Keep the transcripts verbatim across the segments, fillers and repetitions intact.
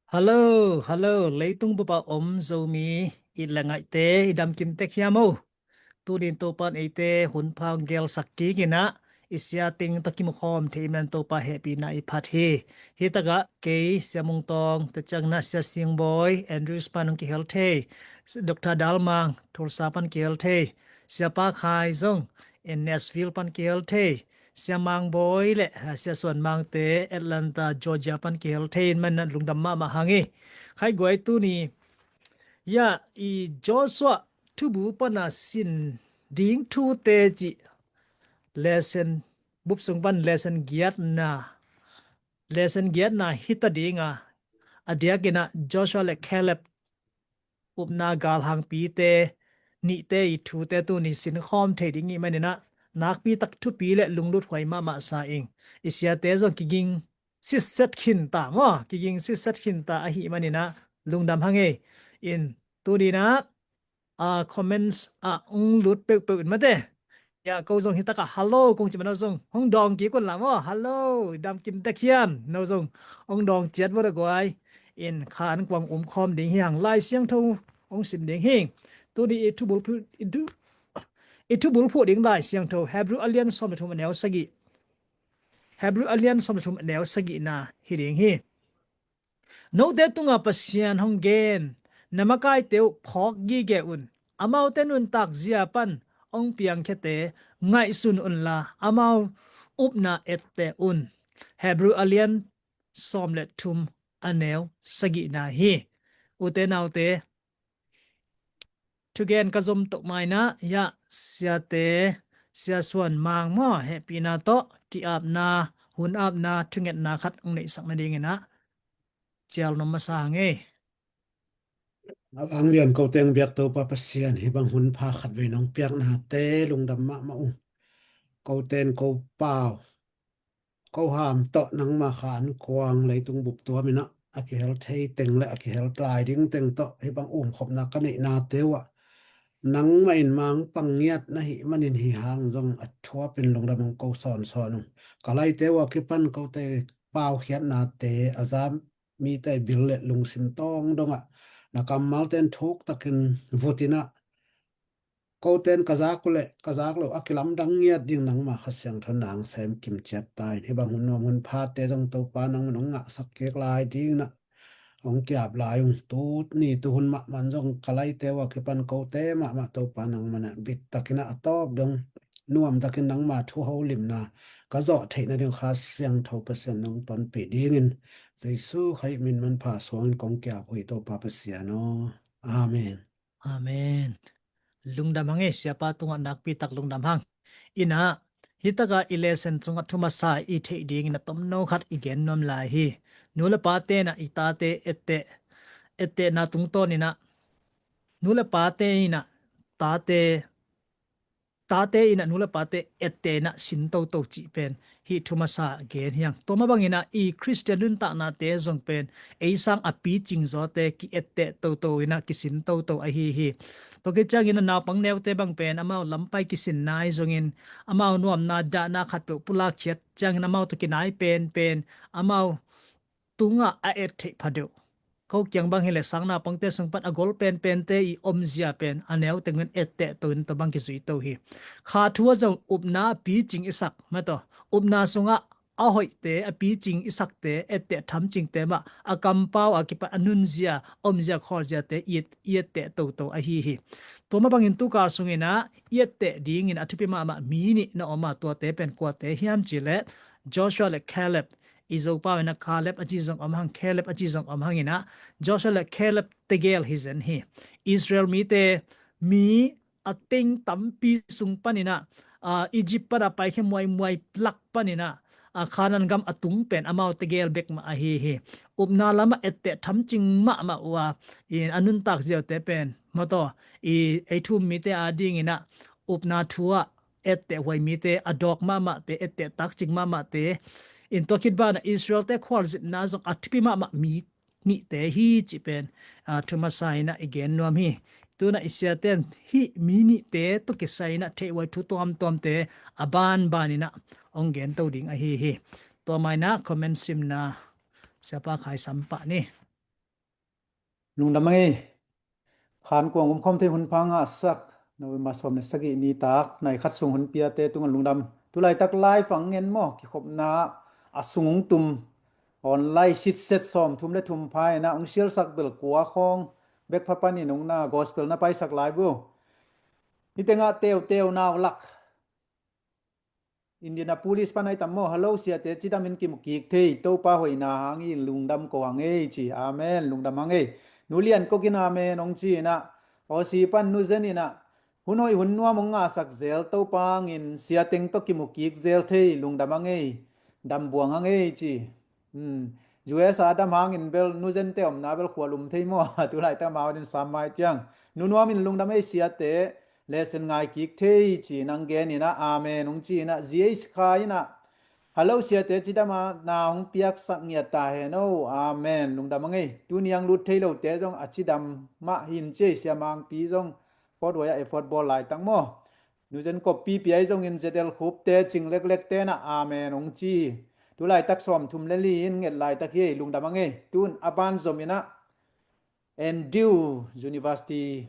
Hallo, hallo, leitung bup a om Zomi i le ngaihte, i damkim tek hiam o? Tunin Topan eite hun pha hong gelsak kik in ah, i sia teng tawh kimu khawm thei i man Topa hehpihna i phat hi. Hi takah kei Sia Mung Tawng, tua ciangin ah Sia Sing Bawi, Andrews pan hong kihel thei, Doctor Dal Mang, Tulsa pan kihel thei, Sia Pa Khai zong, in Nashville pan kihel thei, Sia Mang Bawi le, ah, Sia Suan Mangte, Atlanta, Georgia pan kihel thei in man ah lungdam mahmah hang hi. Khai guai, tuni, ya, i Joshua thubu pan a sin ding thute cih lesson, bup sung pan lesson giatna, lesson giatna hi ta ding a, a diakin ah Joshua le Caleb upna galhangpite nihte i thute tuni sin khawm thei ding i hih manin ah, nakpi tak thupi le lunglut huai mahmah sa ing. I siate zong kiging sitset khin ta maw, kiging sitset khin ta ahih manin ah, lungdam hang ei. In, tunin ah, ah, comments ah hong lut peuhpeuh in mate. Ya, ko zong hi takah hallo kong ci ma, no zong hong dawng kik un la maw. Hallo, damkim tek hiam? No zong hong dawng ciat vua da guai. In, kha an kuang um khawm ding hi hang, Lai Siangtho hong sim ding hi. Tuni i thubulphuh, i thu, i thubulphuh ding Lai Siangtho, Hebrew a lian sawm le thum, a neu sagih. Hebrew a lian sawm le thum, a neu sagihna hi ding hi. Note tungah Pasian hong gen, na makaite uh phawk gige un. Amaute nuntak zia pan hong piangkhiate ngaihsun unla, amau upna etteh un. Hebrew a lian sawm le thum, a neu sagihna hi. Ute naute, thugen ka zom toh ma in ah, ya, siate, Sia Suan Mang maw, hehpihna tawh ki-apna, hun apna, thungetna khat hong neihsak nadingin ah cial nuam masa hang ei. A vanglian ko teng biak Topa Pasian, hih bang hun pha khat vei nong piaknate lungdam mahmah uh. Ko ten ko pau, ko ham tawh nangma kha an kuang leitung bup tuam in ah a kihel thei teng le a kihel lai ding teng tawh hih bang umkhopna ka neihnate uh ah, nangmah in mang pang ngiat na hih manin hih hang zong a thuapin lungdam hong ko sawnsawn ung. Ka laite uh a kipan kote paukhiatnate, a za mite bil le lungsim tawng dongah na kammalte in thuk takin vut in ah, ko ten ka zak uh leh ka zak loh a kilamdang ngiat ding nangma Kha Siangtho nang sem kim ciat ta in, hih bang hun nuam hun phate zong Topa nangman hong ngahsak kik lai dingin ah hong ki-ap lai ung. Tuni tuhun mahmah in zong ka laite uh a kipan kote mahmah Topa nangman ah bit takin ah a tawp dong nuam takin nangma thu holimna ka zawh theih nading Kha Siangtho Pasian nong tonpih dingin, Jesu Khrih min manpha suangin kong ki-ap uh hi Topa Pasian aw. Amen. Amen. Lungdam hang ei, siapa tungah nakpi tak lungdam hang. In ah, hih takah i lesson sungah thu masa i theih dingin a tomno khat i gen nuam lai hi. Nu le pate in ah i tate etteh, ettehna tungtawn in ah, nu le pate in ah tate, tate in ah nu le pate etteh in ah sin toto cih pen hih thu masa gen hi hang. Tua mah bangin ah i Khristian nuntaknate zong pen ei sang a picing zawte ki-etteh toto in ah kisin toto ahi hi. Tua khit ciangin ah naupang neute bang pen amau lampai kisinna ahi zongin, amau nuamna dahna khatpeuh pulak khiat ciangin amau tawh kinai penpen, amau tungah a et theih pha deuh. Ko kiang bang hileh sang naupangte sung pan a gol penpente i omzia pen a neu tengin etteh to in tua bang kizui to hi. Kha thu ah zong upna a picing i sak mah tawh, upna sungah a hoihte, a picing i sakte, etteh thamcingte mah a kampau a kipan a nunzia, omzia, khawlziate i, i etteh toto ahi hi. Tua mah bangin tukal sungin ah i etteh dingin a thupi mahmah mi nih na om a, tuate pen kuate hiam cih leh Joshua le Caleb, i Zopau in ah Caleb a ci zong om hang, Caleb a ci zong om hangin ah, Joshua le Caleb tegel hi zen hi. Israel mite mi a teng tampi sung panin ah, ah, Egypt pan a paikhia muaimuai lak panin ah, ah, Canaan gam a tung pen amau tegel bek mah ahi hi. Upna lamah etteh thamcing mahmah uh a, in a nuntak ziaute pen mah tawh, i ei thu um mite adingin ah upna thu ah etteh huai mite, a dawk mahmahte, etteh takcing mahmahte, in tua khit banah Israel-te khualzinna zong a thupi mahmah mi nihte hi cih pen, ah, thu masa in ah i gen nuam hi. Tun ah i siate in hih mi nihte tawh kisai in ah theih huai thu tuamtuamte a banban in ah hong gen to ding ahi hi. Tua mah in ah comment simna Siapa Khai sam pah ni. Lungdam ang ei. Khankuang umkhawm thei hun pha ngahsak, November sawm le sagih ni tak nai khat sung hun piate tungah lungdam. Tulaitak live ang ngen maw, kikhopna a sung ung tum online sitset sawm thum le thum pha ina ung sialsak bel kua khawng bek pha panin ung na gospel na paisak lai bu. Nite ngah teuteu nau lak Indianapolis pan ai tam maw, "Hello siate, cidamin kimu kik thei, Topa hoihna hangin lungdam ko ang ei," ci. Amen, lungdam ang ei. Nu Lian Kok in amen hong ci inah, Aussie pan Nu Zen inah, "Hun hoih hun nuam hong ngahsak zel, Topa hangin siateng tawh kimu kik zel thei, lungdam ang ei, dam buang ang ei," ci. Hmm. U S a dam hangin bel Nu Zen te omna bel khualum thei maw? Tulaitak amau din sam mai ciang, "Nu nuamin lungdam ei siate, lesson ngai kik thei," ci nang gen inah, amen hong ci inah, G H Kha inah, "Hello siate, cidam a na hong piaksak ngiat ta hen o, amen, lungdam ang ei. Tuni ang lut thei lote zong a cidam mah hin ci ei, Sia Mangpi zong Fort Waya effort bawl laitak maw." Nu Zen Kop Pi Pi ai zongin Z L Khup te cing leklek te na amen hong ci. Tulaitak sawm thum le li in nget laitak hi ei, lungdam ang ei. Tun a ban zom inah N D U University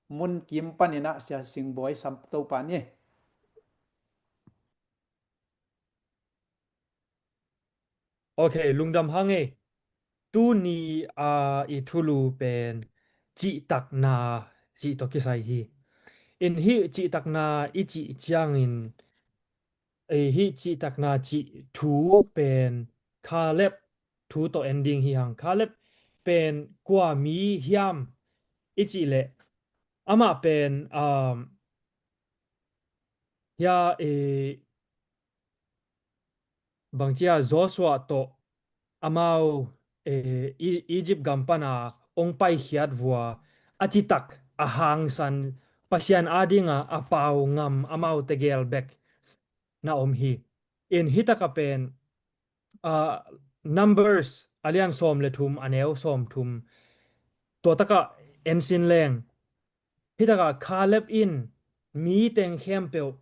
mun kim pan inah Sia Sing Bawi sam to pan hi. Ok, lungdam hang ei. Tuni a i thulu pen cihtakna cih tawh kisai hi. In hih cihtakna i cih ciangin, ei, hih cihtakna cih thu pen Caleb thu tawh en ding hi hang. Caleb pen kua mi hiam i cih leh amah pen, um, hia, eh, bangcia Joshua tawh amau, eh, E-, Egypt gam pana ong paikhiat vua a citak a hangsan Pasian adinga a pau ngam amau tegel bek na om hi. In hitaka pen, ah, Numbers a lian sawm le thum, a neu sawm thum, tua taka ensin leng, hitaka Caleb in mi teng khempeuh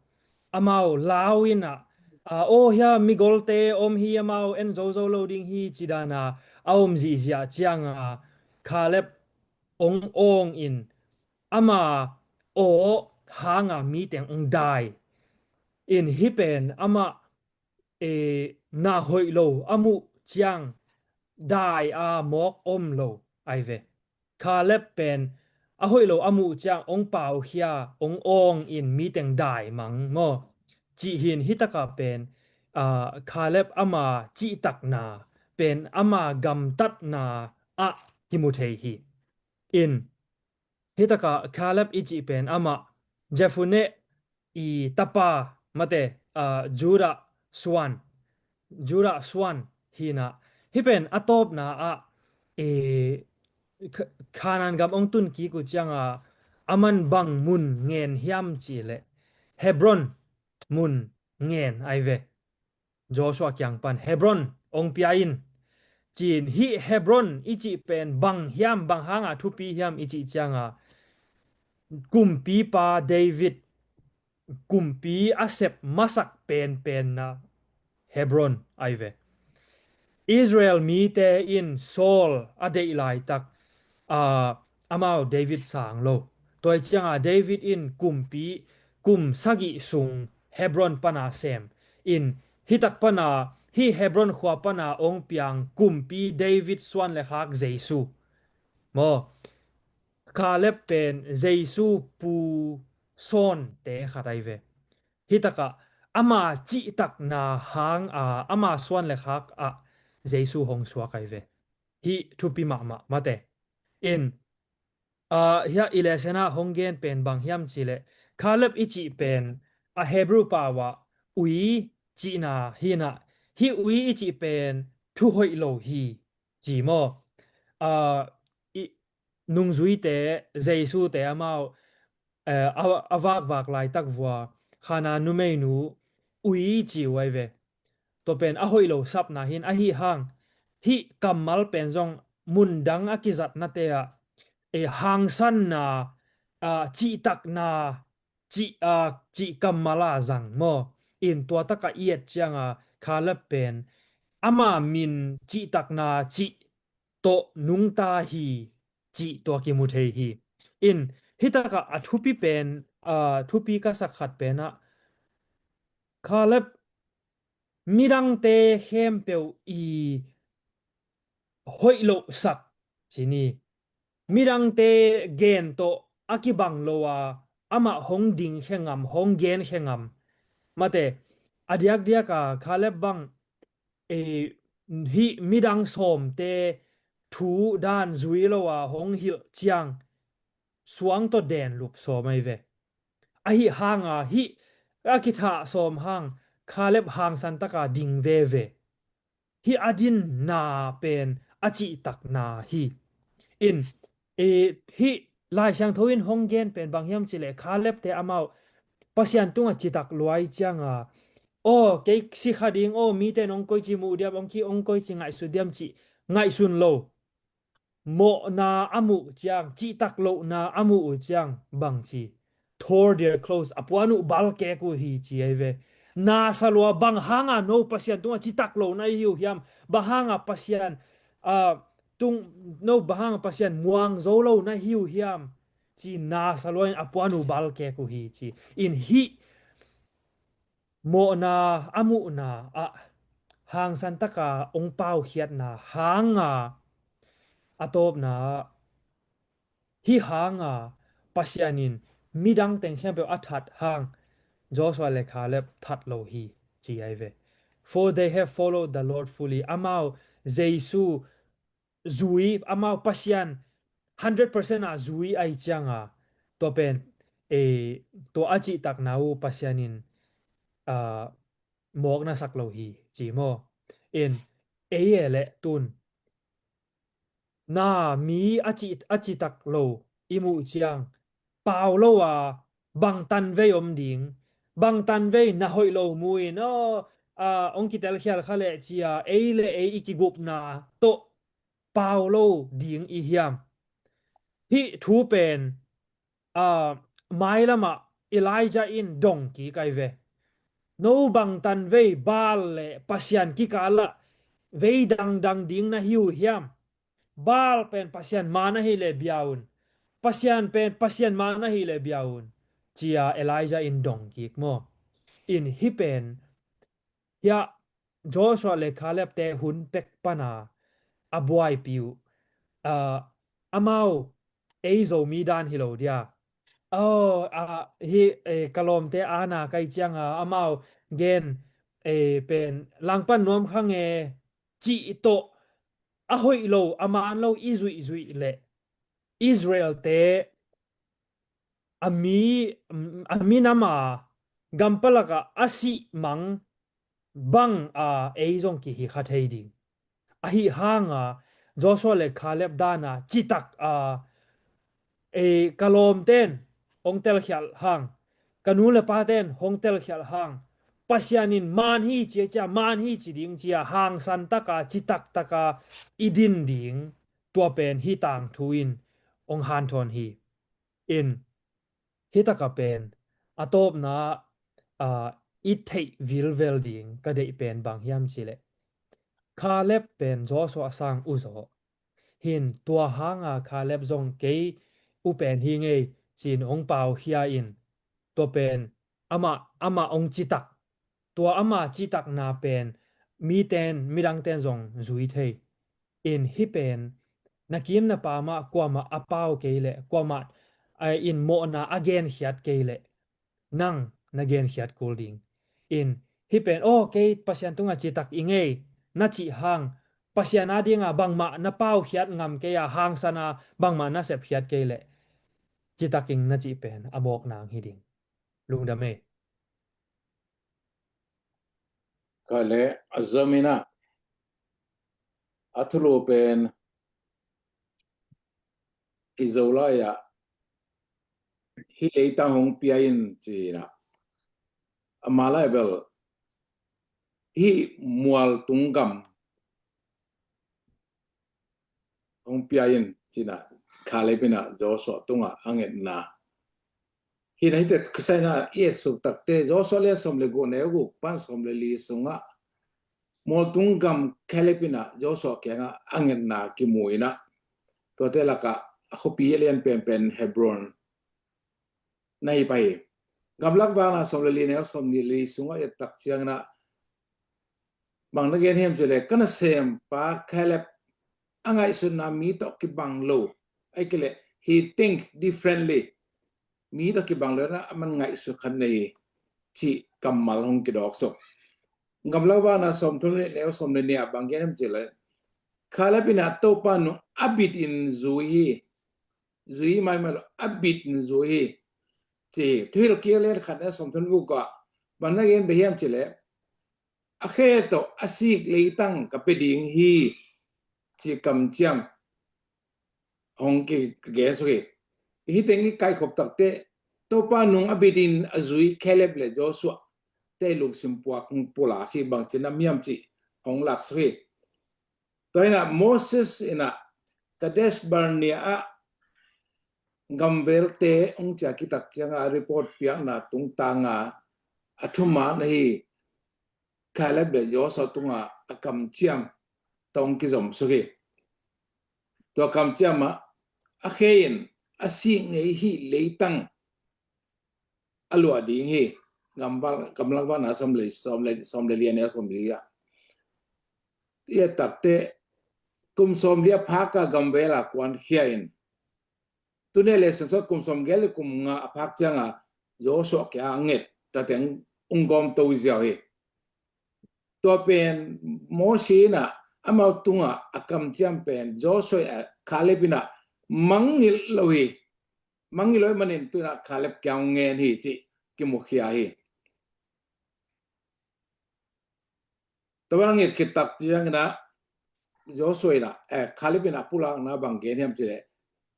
amau lau inah, ah, aw hia migolte om hi, amau en zozo lo ding hi, cidana a om zihziah cianga Caleb ong awng in ama aw hanga mi teng ong dai. In hih pen amah, eh, na hoih lo a muh ciang dai a mawk om lo ai ve. Caleb pen a hoih lo a muh ciang ong paukhia, ong awng in mi teng dai mang maw? Cih hin hitaka pen, ah, Caleb ama cihtakna pen ama gamtatna ah kimu thei hi. In hitaka Caleb i cih pen amah Jephunneh i tapa mate, ah, Judah suan, Judah suan hinah, hih pen a tawpna ah, eh, Kha-, Khanaan gam ong tun kik uh cianga aman bang mun ngen hiam cih leh Hebron mun ngen ai ve. Joshua kiang pan Hebron ong pia in. Cin hih Hebron i cih pen bang hiam, bang hanga thupi hiam i cih cianga kumpipa David kumpi a sep masak penpenna Hebron ai ve. Israel mite in Saul a deih laitak, ah, amau David sang lo. Tua hi cianga David in kumpi kum sagih sung Hebron pana sem in, hitak pana, hih Hebron khua pana ong piang kumpi David suan le khak Jesu maw? Caleb pen Jesu pu sawnte khat ai ve. Hitaka ama cihtakna hanga, ama suan le khak ah Jesu hong suak ai ve. Hih thupi mahmah mate. In, ah, hia i lesson ah hong gen pen bang hiam cih leh, Caleb i cih pen a Hebrew pau ah ui cihna hinah, hih ui i cih pen thu hoih lo hi ci maw? Ah, i, nungzuite, Jesu te amau, eh, a, a vakvak laitak vua Khanaan numeinu ui ci uh ai ve. Tua pen a hoih lo sapna hin ahi hang, hih kammal pen zong mundang a kizatnate ah, eh, hangsanna, ah, cihtakna, cih, ah, cih kammal a zang maw? In tua taka i et cianga Caleb pen ama min cihtakna cih tawh nungta hi cih tua kimu thei hi. In, hitakah a thupi pen, a thupi ka sak khat penah Caleb midangte khempeuh i hoih loh sak ci ni. Midangte gen tawh a kibang lo a, amah hong ding khe ngam, hong gen khe ngam. Mate, a diakdiak a Caleb bang, e, hih midang sawmte thu dan zui lo a hong hilh ciang suang tawh den lup sawm ai ve. Ahi hanga hih a kithah sawm hang Caleb hangsan taka ding veve. Hih a dinna pen a cihtakna hi. In, e, hih Lai Siangtho in hong gen pen bang hiam cileh Caleb te amau Pasian tungah citak luai cianga, aw, kei sikha ding, aw, mite in hong koici muh diam, hong ki hong koici ngaihsut diam cih ngaihsun lo. Mawhna a muh ciang, cihtak lohna a muh uh ciang bang ci? Tore their clothes, a puan uh balkek uh hi ci ai ve. Nasa lua, bang hanga no Pasian tungah citak lo na hi uh hiam? Bang hanga Pasian, ah, tung, no bang hanga Pasian muang zo lo na hi uh hiam? Ci nasa lua in a puan uh balkek uh hi ci. In hih mawhna a muhna ah hangsan taka hong paukhiatna hanga a tawpna ah hih hanga Pasian in midang teng khempeuh a that hang Joshua le Caleb that lo hi ci ai ve. For they have followed the Lord fully. Amau Jesu zui, amau Pasian hundred percent a zui ai cianga tua pen, e, tua a cihtakna uh Pasian in, a, mawkna sak lo hi ci maw? In, ei e le tun na mi a ci, a citak lo i muh ciang pau lo a bangtan vei om ding, bangtan vei na hoih lo mu in, aw, a, hong kitelkhial kha leh cia ei le ei i kigupna tawh pau lo ding i hiam? Hih thu pen, a, mailamah Elijah in dong kik ai ve. No bangtan vei Baal le Pasian kikalah vei dangdang ding na hi uh hiam? Baal pen Pasian man ahi le bia un. Pasian pen Pasian man ahi le bia un. Cia Elijah in dong kik maw? In hih pen hiah Joshua le Caleb te hun pek pana a buaipi uh, a, amau ei Zomi dan hi lo dia. Aw, a, hi, e, ka lawmte ana kai cianga amau gen, e, pen langpan nuam kha nge cih tawh a hoih lo, a man lo i zuihzuih leh Israel te a mi, a minama gampalaka a sih mang bang a ei zong kihi kha thei ding. Ahi hanga Joshua le Caleb dana citak a, e, ka lawmten hong telkhialh hang, ka nu le paten hong telkhialh hang, Pasian in man hi cia cia, man hi ci ding cia, hangsan taka, citak taka i din ding, tua pen hih tangthu in hong hanthawn hi. In, hitaka pen a tawpna, a, i theih vilvel ding ka deih pen bang hiam cileh Caleb pen Joshua sang uzaw. Hin tua hanga Caleb zong kei u pen hi ngei cin hong pau khia in tua pen amah, amah hong citak. Tua ama citakna pen miten, midangten zong zui thei. In hih pen na kim na pamah kuamah a pau kei leh, kuamah, a, in mawhna a genkhiat kei leh nang na genkhiat kul ding. In hih pen, aw, kei Pasian tungah citak i ngei na cih hang, Pasian a dinga bangmah na paukhiat ngam kei a, hangsan a bangmah na sepkhiat kei leh citak ing na cih pen a mawk nang hi ding. Lungdam e. Ka le a zaminah a thulu pen i Zolai ah hih leitang hong pia in cinah, a malai bel hih mual tung gam hong pia in cinah, Caleb inah Joshua tungah a ngetna. Hinah hite Khrista i et suk takte Joshua le sawm le guk neu guk pan sawm le li sungah mual tung gam Caleb inah Joshua kiangah a ngetna kimu inah, tuate lakah a khuapi a lian penpen Hebron na hi pah hi. Gamlak Vakna sawm le li neu sawm le li sungah i et tak ciangin ah bang na gen hiam cih leh, ka nasempa Caleb a ngaihsutna mi tawh kibang lo, ahih kei leh he think differently, mi tawh kibang lo in ah aman ngaihsut khat nei hi, cih kammal hong kidawk suk. Gamlak Vakna sawmthum le nih neu sawm le nih ah bang gen hiam cih leh, Caleb in ah Topa nung a bit in zui hi, zui maimai lo, a bit in zui hi, ci hi. Thuhilhkik a lian khat neu sawmthum le guk ah bang na gen beh hiam cih leh, a khe tawh a sik leitang ka pia ding hi, ci kamciam hong kigen suk hi. Hih teng i kaikhop takteh, Topa nung a bit in a zui Caleb le Joshua te lungsim puak hong pulak hi, bangci nam hiam cih hong lak suk hi. Tua in ah Moses in ah Kadesh Barnea ah gamvelte hong ciah khit tak ciangin a report piakna tungtang a, a thuman ahi Caleb le Joshua tungah a kamciam tawh hong kizom suk hi. Tua kamciam ah, a khe in a sik ngei hih leitang a luah ding hi. Gamval-, Gamlak Vakna sawm le, sawm le, sawm le li neu sawm le li ah i et takteh, kum sawmli a phak a gamvel a kuankhia in, tuni a leh sensot kum sawmgiat le kum nga a phak ciangin Joshua kiang a nget, tua teng hong gawmto ziau hi. Tua pen Moses in ah amau tungah a kamciam pen Joshua, eh, Caleb in ah mangngilh lo hi. Mangngilh lo ahih manin tu in ah Caleb kiang hong ngen hi, cih kimukhia hi. Tua bang a nget khit tak ciangin ah Joshua in ah, eh, Caleb in ah pulakna bang gen hiam cih leh,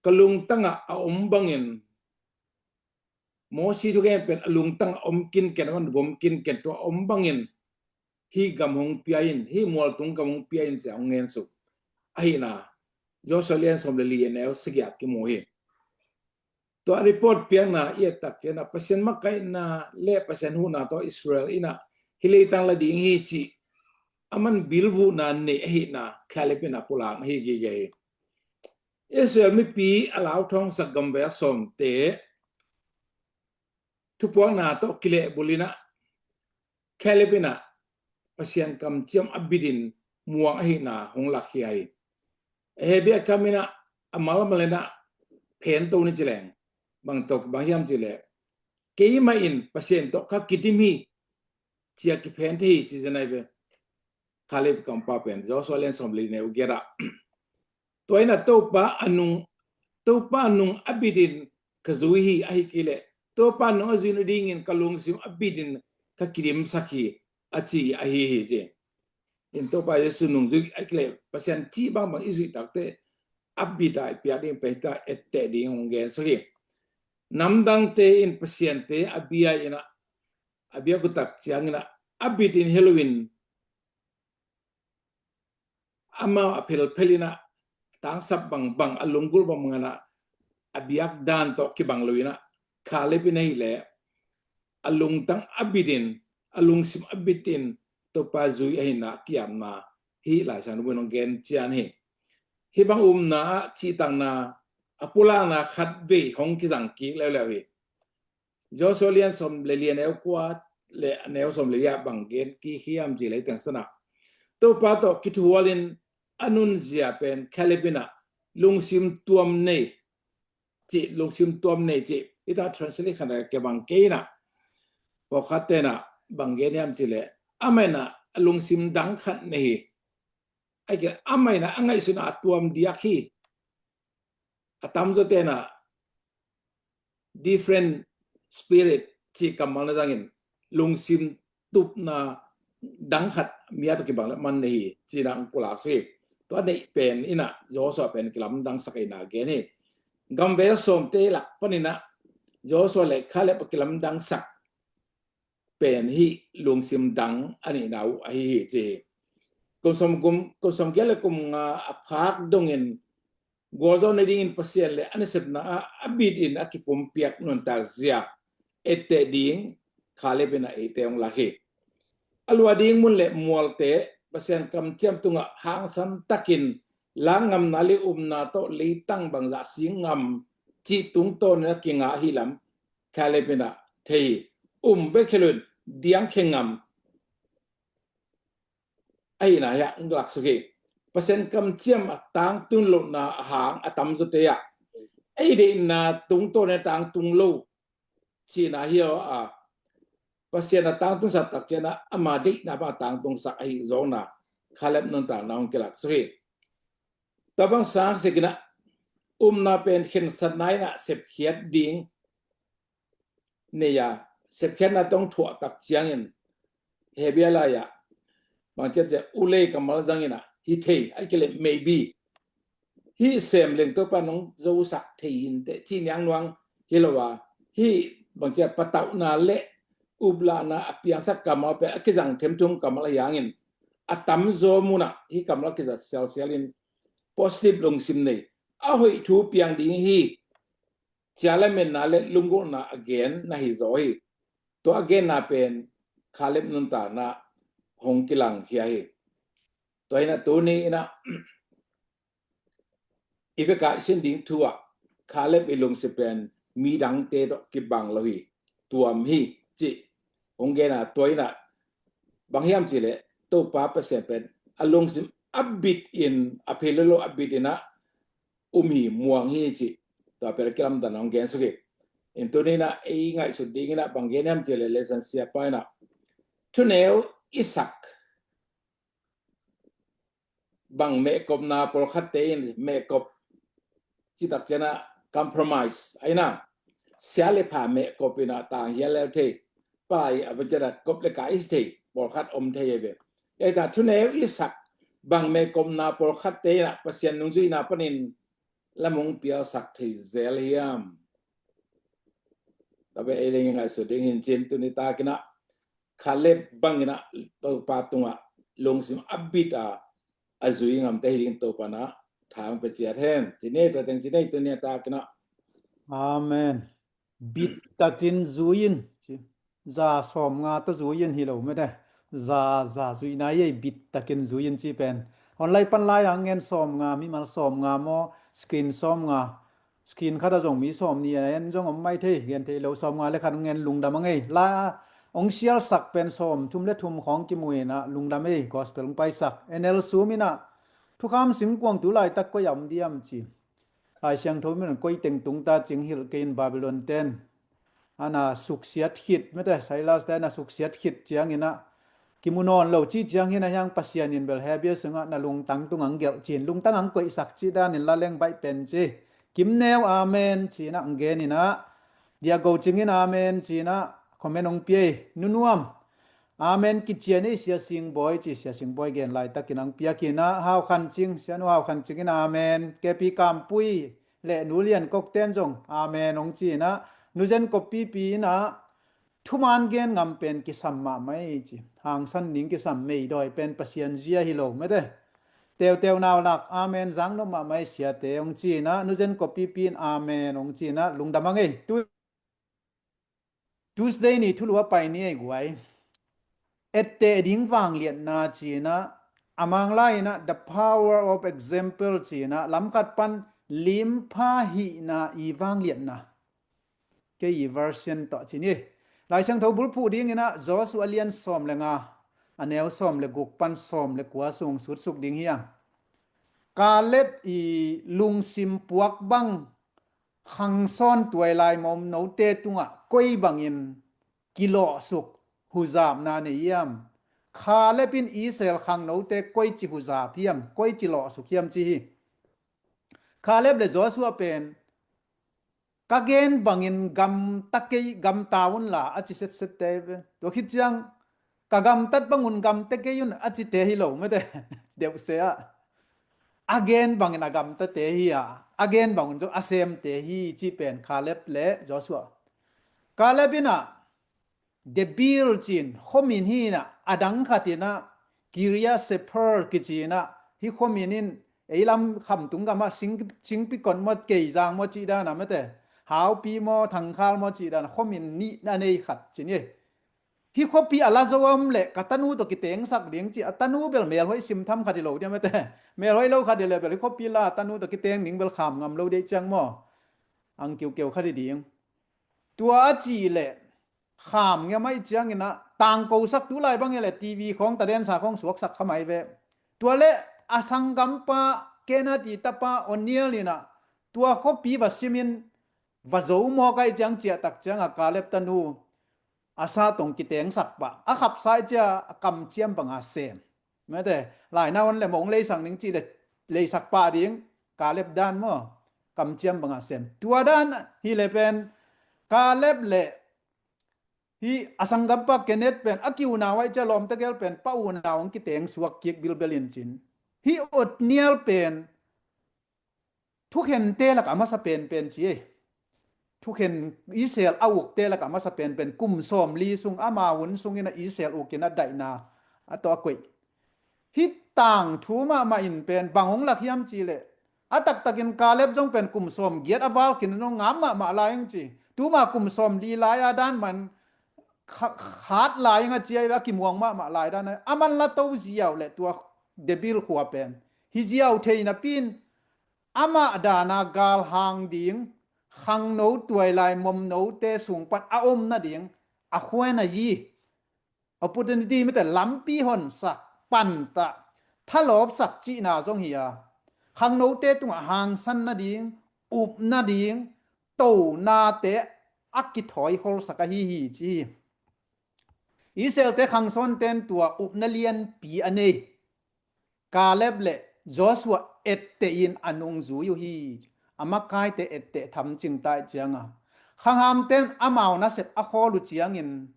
ka lungtang ah a om bangin, Moses thugen pen a lungtang ah om kinken, a man vom kinken, tua a om bangin hih gam hong pia in, hih mualtung gam hong pia in, ci-a hong ngen suk. Ahih na, Joshua lian sawm le li a neu sagih ah kimu hi. Tua report piakna i et tak ciangin ah Pasian makaihna le Pasian huhna tawh Israel in ah hih leitang la ding hi cih a man bilvuhna nei ahih na, Caleb in ah pulak ahi gige hi. Israel mipi a lauthawngsak gamvei a sawmte thupuakna tawh kilehbulh in ah Caleb in ah Pasian kamciam a bit in muang ahih na hong lakkhia hi. Hebrew kam in ah a malmal in ah phento ni ci leng, bang tawh bang hiam cih leh, keimah in Pasian tawh ka kidim hi, ci-a kiphen thei hi, ci zen ahi ve. Caleb kampa pen Joshua lian sawm le li neu giat ah, tua in ah Topa a nung, Topa nung a bit in ka zui hi, ahih kei leh Topa nung a zui nadingin ka lungsim a bit in ka kidimsak hi, a ci ahi hi, ci. In Topa Jesu nungzui, ahih kei leh Pasian cih bangbang i zuih takteh a bit a i piak ding pen hih tak etteh ding hong gen suk hi. Namdangte in Pasiante a bia in ah, a biak uh tak ciangin ah a bit in hi loin, amau a phelphel in ah, tangsap bangbang, a lunggulh bangbang in ah, a biak dan tawh kibang lo in ah, Caleb in ahih leh a lungtang a bit in, a lungsim a bit in Topa zui ahih na kiamna hih Lai Siangtho mun hong gen cian hi. Hih bang upna ah cihtakna, a pulakna khatvei hong kizang kik leuleu hi. Joshua lian sawm le li a neu kua le a neu sawm le li ah bang gen kik hiam cih leh, teng san ah Topa tawh kithuhual in a nunzia pen Caleb in ah lungsim tuam nei, cih, lungsim tuam nei cih, hih tak translate khat a kibang kei in ah, pawlkhatte in ah bang gen hiam cih leh, amah in ah a lungsim dang khat nei hi. Ahih kei leh amah in ah a ngaihsutna a tuam diak hi. A tamzawte in ah different spirit cih kammal na zangin lungsim tupna dang khat mi a tawh kibang leh man nei hi, ci-in ah hong pulak suk hi. Tua neih pen in ah Joshua pen kilamdangsak ahih na gen hi. Gamvei sawmte lak panin ah Joshua le Caleb a kilamdangsak pen hih lungsim dang a nihna uh ahi hi, ci hi. Kum sawm, kum, kum sawmgiat le kum nga a phak dongin gualzawh nadingin Pasian le a nasepna ah a bit in a kipumpiak nuntak zia etteh ding Caleb in ah eite hong lak hi. A luah ding mun le mualte, Pasian kamciam tungah hangsan takin la ngamna le upna tawh leitang bangzah sing ngam cih tungtawn in a kingah hi lam Caleb in a thei hi. Um bek hi lo in diang khia ngam ahihna hi a hong laksuk hi. Pasian kamciam a tangtun lohna a hang a tamzawte ah ei deihna tungtawn in a tangtung lo cihna hi a, Pasian a tangtungsak tak ciangin a ama deihna bang a tangtungsak ahi zawkna Caleb nuntakna hong kilaksak hi. Tua bang sangsikin a upna pen khensatna in a sepkhiat ding nei a, sepkhiatna tawh thuah tak ciangin Hebru lai-ah bang ciat ciat ulei kammal zangin a hi thei, a kileh maybe hih sem leng Topa nong zosak thei inteh cih niangnuang hi lo a, hih bang ciat patauhna le uplahna a piangsak kammal pen a kizang themthum kammal ahi hangin a tamzaw munah hih kammal a kizat sialsial in positive lungsim nei a hoih thu piang ding hi. Cia lametna le lunggulhna a gen na hi zaw hi. Tua a genna pen Caleb nuntakna hong kilangkhia hi. Tua in a tuni in a i vekah i sin ding thu ah Caleb i lungsim pen midangte tawh kibang lo hi, tuam hi cih hong gen a, tua in a bang hiam cih leh Topa Pasian pen a lungsim a bit in, a phel lo a bit in a um hi, muang hi cih tua pen a kilamdan hong gen suk hi. In tuni in a ei ngaihsut ding in a bang gen hiam cih leh lesson siapa in a thuneu i sak bang mehkopna pawlkhatte in mehkop citak ciang a compromise ahi na, sia le pha mehkop in a tang hial lel thei, pai a bajarat kop le kai thei, pawlkhat om thei ahi ve. Ei ta thuneu i sak bang mehkopna pawlkhatte in a Pasian nungzuihna panin lam hong pialsak thei zel hiam? Tua pen ei leng i ngaihsut ding hi in cin tuni takin a Caleb bangin a Topa tungah lungsim a bit a a zui ngamte hi ding Topa in a tha hong pia ciat hen. Ci ni, tua teng ci ni, tuni takin a. Amen. Bit takin zui in ci. Za sawmnga tawh zui in hi lo mete. Za, za zuihna ei bit takin zui in ci pen. Online pan lai-ah ngen sawmnga, mimal sawmnga maw, screen sawmnga. Screen khat ah zong mi sawmnih a en zong om mai thei, gen thei lo, sawmnga le khat hong en lungdam a ngei. La hong sialsak pen sawmthum le thum khawng kimu in a lungdam ei, gospel hong paisak. N L Sum in a thukham singkuang tu laitak koi a om diam ci. Lai Siangtho min koi teng tung ta cing hilh kei in Babylon ten. A na suksiat khit, mete Silas te a na suksiat khit ciangin a kimu nawn lo ci ciang hi na hiang Pasian in bel Hebru sungah na lungtang tung ang gelh cin, lungtang ang koihsak ci danin la leng baih pen ci. Kim Neu amen ci in a ang gen in a, Dia Go Cing in amen ci in a comment hong pia ei, nunuam. Amen kician ei Sia Sing Bawi ci, Sia Sing Bawi gen laitakin ang piak in a, Hau Khan Cing, Sia Nu Hau Khan Cing in amen, K P Kam Pui le Nu Lian Kok ten zong amen hong ci in a, Nu Zen Kop Pipi in a, thuman gen ngam pen kisam mahmah ei ci. Hangsan ding kisam, meidawi pen Pasian zia hi lo mete. Teuteu nau lak amen zang nop mahmah ei siate hong ci in a, Nu Zen Kop Pipi in amen hong ci in a, lungdam a ngei. Tu Tuesday ni thulu a pai ni ei guai. Etteh ding vangliatna ci in a, a Mang lai in a the power of example ci in a, lamkhat pan limpha hihna i vangliatna. Kei i version tawh ci ni. Lai Siangtho bulphuh ding in a Joshua a lian sawm le nga, a neu sawm le guk pan sawm le kua sung sutsuk ding hi a. Caleb i lungsim puak bang khangsawn tuai lai mawm note tungah koi bangin kilawhsuk huzapna nei hiam? Caleb in Israel khangnote koici huzap hiam, koici lawhsuk hiam ci hi. Caleb le Joshua pen ka gen bangin gamta kei, gamta unla a ci setsette ve. Tua khit ciang ka gamtat bangun gamta kei un a cite hi lo mete. Deuhse ah a gen bangin a gamtate hi a, a gen bangun zong a semte hi ci pen Caleb le Joshua. Caleb in a Debir ci in khuamin hi in a, a dang khat in a Kiria Sephar kici in a, hih khuamin in ei lam Khamtung gam ah sing, singpi kon maw, keizang maw cih dan a mete, haupi maw, thangkhal maw cih dan a khuamin nih a nei khat ci ni. Hih khuapi a la zo a om leh ka tanu tawh kitengsak ding ci, a tanu bel melhoih simtham khat hi lo diam ete. Melhoih lo khat hi leh bel hih khuapi la a tanu tawh kiteng ding bel kham ngam lo dei ciang maw. Ang kiukeu khat hi ding. Tua a cih leh kham ngiam aih ciangin ah tangkosak tu lai bang hi leh T V khawng tadensa khawng suaksak kha mai ve. Tua leh a sanggampa Kenneth i tapa O'Neill in ah tua khuapi va simin va zo mawk aih ciang ciahtak ciang a Caleb tanu a sa tawh kitengsak pah a khapsa aih cia a kamciam banga sem. Mete, lainau hon le mong leisak ning cih le leisak pah ding, Caleb dan maw, kamciam banga sem. Tua dan hi le pen Caleb le hih a sanggampa Kenneth pen a kiunau aih cia lawmta gel pen pa unau hong kiteng suak kik bilbel in cin. Hih O'Neill pen thukhente lakah a masa penpen ci ei. Thukhen Israel a ukte lakah a masa penpen kum sawmli sung ama hun sungin a Israel ukin a daihna a tawh a koih. Hih tangthu mahmah in pen bang hong lak hiam cih leh a taktakin Caleb zong pen kum sawmgiat a val khin a nong ngam mahmah lai ing ci. Tuma kum sawmli lai a dan man kha- khat lai ing a cia i a kimuang mahmah lai dan a man la to ziau le tua Debil khua pen hi ziau thei napi in amah dana galhang ding, khangno tuailai momnote sungpan a om nading a khuan a yi. Opportunity mite lampi honsak, pantah, thalawpsak cihna zong hi a, khangnote tungah hangsan nading, up nading, tonate a kithawi holsak ahi hi ci hi. Israelte khangsawnten tua upna lianpi a nei. Caleb le Joshua etteh in a nungzui uh hi. A makaite etteh thamcing tai cianga khanghamten amau nasep a khawl uh ciangin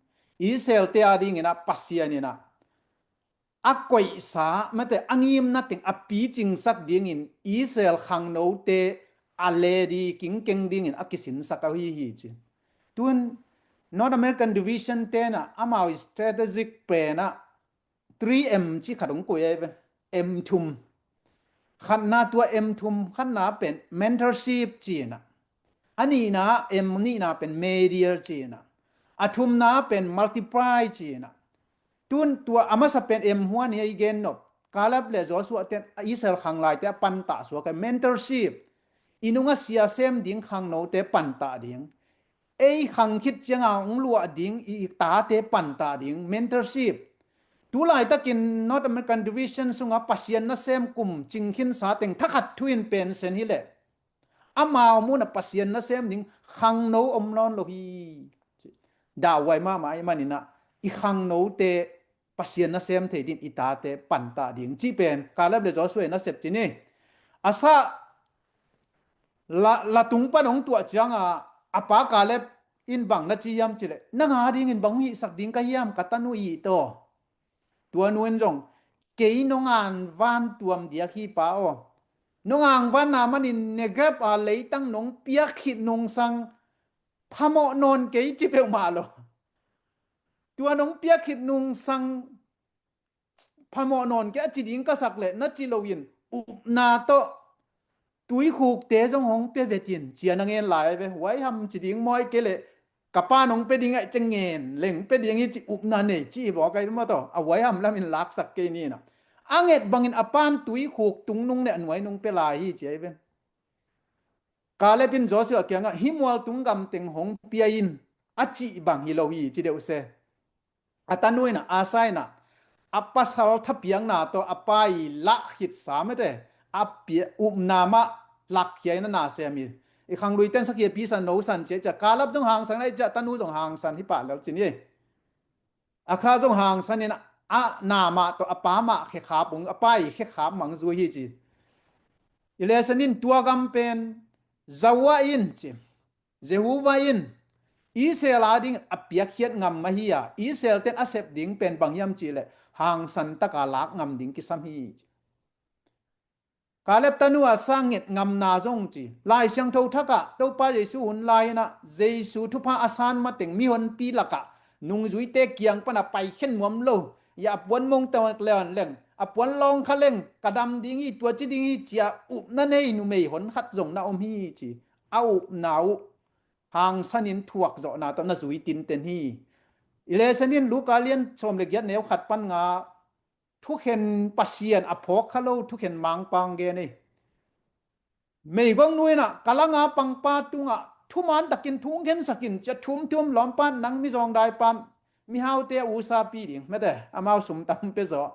Israelte a dingin a Pasian in a a koihsa mate a ngimna teng a picingsak dingin Israel khangnote a ledi kingkeng dingin a kisinsak ahi hi ci. Tun North American Division tena amau strategic plan a three M ci khat hong koih ahi ve. M thum. Khatna tua M thum khatna pen mentorship cina. A nihna M nihna pen mediator cina. A thumna pen multiply cina. Tun tua a masa pen M huan hi a i gen nop. Caleb le Joshua ten Israel khanglaite a pantah suak a mentorship. I nunga sia sem ding khangnote pantah ding. Ei khang khit cianga hong luah ding i tate pantah ding mentorship. Tulaitakin North American Division sunga Pasian nasem kum cingkhinsa teng thakhat thuin pensen hileh amau muna Pasian nasem ding khangno om nawn lo hi. Dauhuai mahmah ahi maninah i khangnote Pasian nasem thei din i tate pantah ding cih pen Caleb le Joshua nasep cin hi. A sah la, la tung pan hong tuah cianga a pa Caleb in bang na ci hiam cileh nang a dingin bang hong hihsak ding ka hiam ka tanu i taw. Tua nu in zong kei nong an van tuam diak hi pa aw. Nong ang van na manin Negeb a leitang nong piak khit nungsang phamawh nawn kei ci peuhmah lo. Tua nong piak khit nungsang phamawh nawn kei a ci ding ka sak leh na ci loin upna tawh tuikhukte zong hong pia vetin cia na ngen lai ve. Huai ham ci ding mawi kei leh ka pa nong pia ding aih cia ngen leng pia ding hi ci upna nei ci i bawk aih maw taw a huai ham lamin laksak kei nina. A nget bangin a pan tuikhuk tung nung ne a nuai nung pia lai hi ci aih ve. Caleb in Joshua kiangah hih mual tung gam teng hong pia in a cih bang hi lo hi ci deuh se. A tanu inah a sa inah a pasal thapiakna tawh a pa i lah khitsa mete a pia upna mah lakkhia in a na sem hi. I khangluiten sakhi a pisan no san cia cia Caleb zong hangsan aih cia tanu zong hangsan hi pah lel cin hi. A kha zong hangsan in a na mah tawh a pa mah khekhap ung a pa i khekhap mang zui hi ci. I lesan in tua gam pen Zawa in ci. Jehovah in Israel ading a piakkhiat ngam ahi a Israel ten a sep ding pen bang hiam cihleh hangsan taka lak ngam ding kisam hi ci. Caleb tanu a sa nget ngamna zong ci Lai Siangtho thakah Topa Jesu hun lai inah Jesu thupha a san mateng mihonpi lakah nungzuite kiang pana paikhen nuam lo. Ia a puan mongta leon leng a puan lawngkha leng ka dam ding hi tua ci ding hi cia upna nei numei hon khat zong na om hi ci. A upna uh hangsanin thuakzawhna tawh na zui tinten hi. I lesson in Luka lian sawm le giat neu khat pan nga, thukhen Pasian a phawk kha lo thukhen mangpang gen ei. Meigong nu in ah ka langa pangpa tungah thuman takin thu hong khensak in ci a, thum thum lawmpa, nang mizawng daipa, mihaute a usapi ding mete, amau sum tam pia zaw.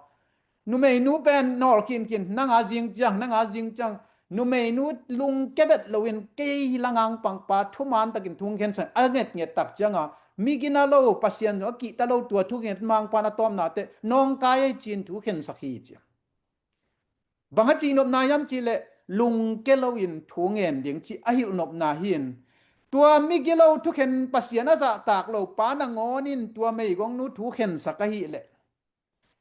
Numeinu pen nawl khinkin, nanga zing ciang, nanga zing ciang. Numeinu lungke bet loin kei hi langa pangpa thuman takin thu hong khensak a ngetnget tak cianga, migina lo, Pasian zong a kihta lo tua thukhen mangpa na tawpna teh nawngkai ei ci-in thu khensak hi ci. Bang a cihnopna hiam cihleh lungke loin thu ngen ding cih a hilhnopna hi-in, tua migilo thukhen Pasian a zahtak lo pa nangawn in tua meigongnu thu khensak ahileh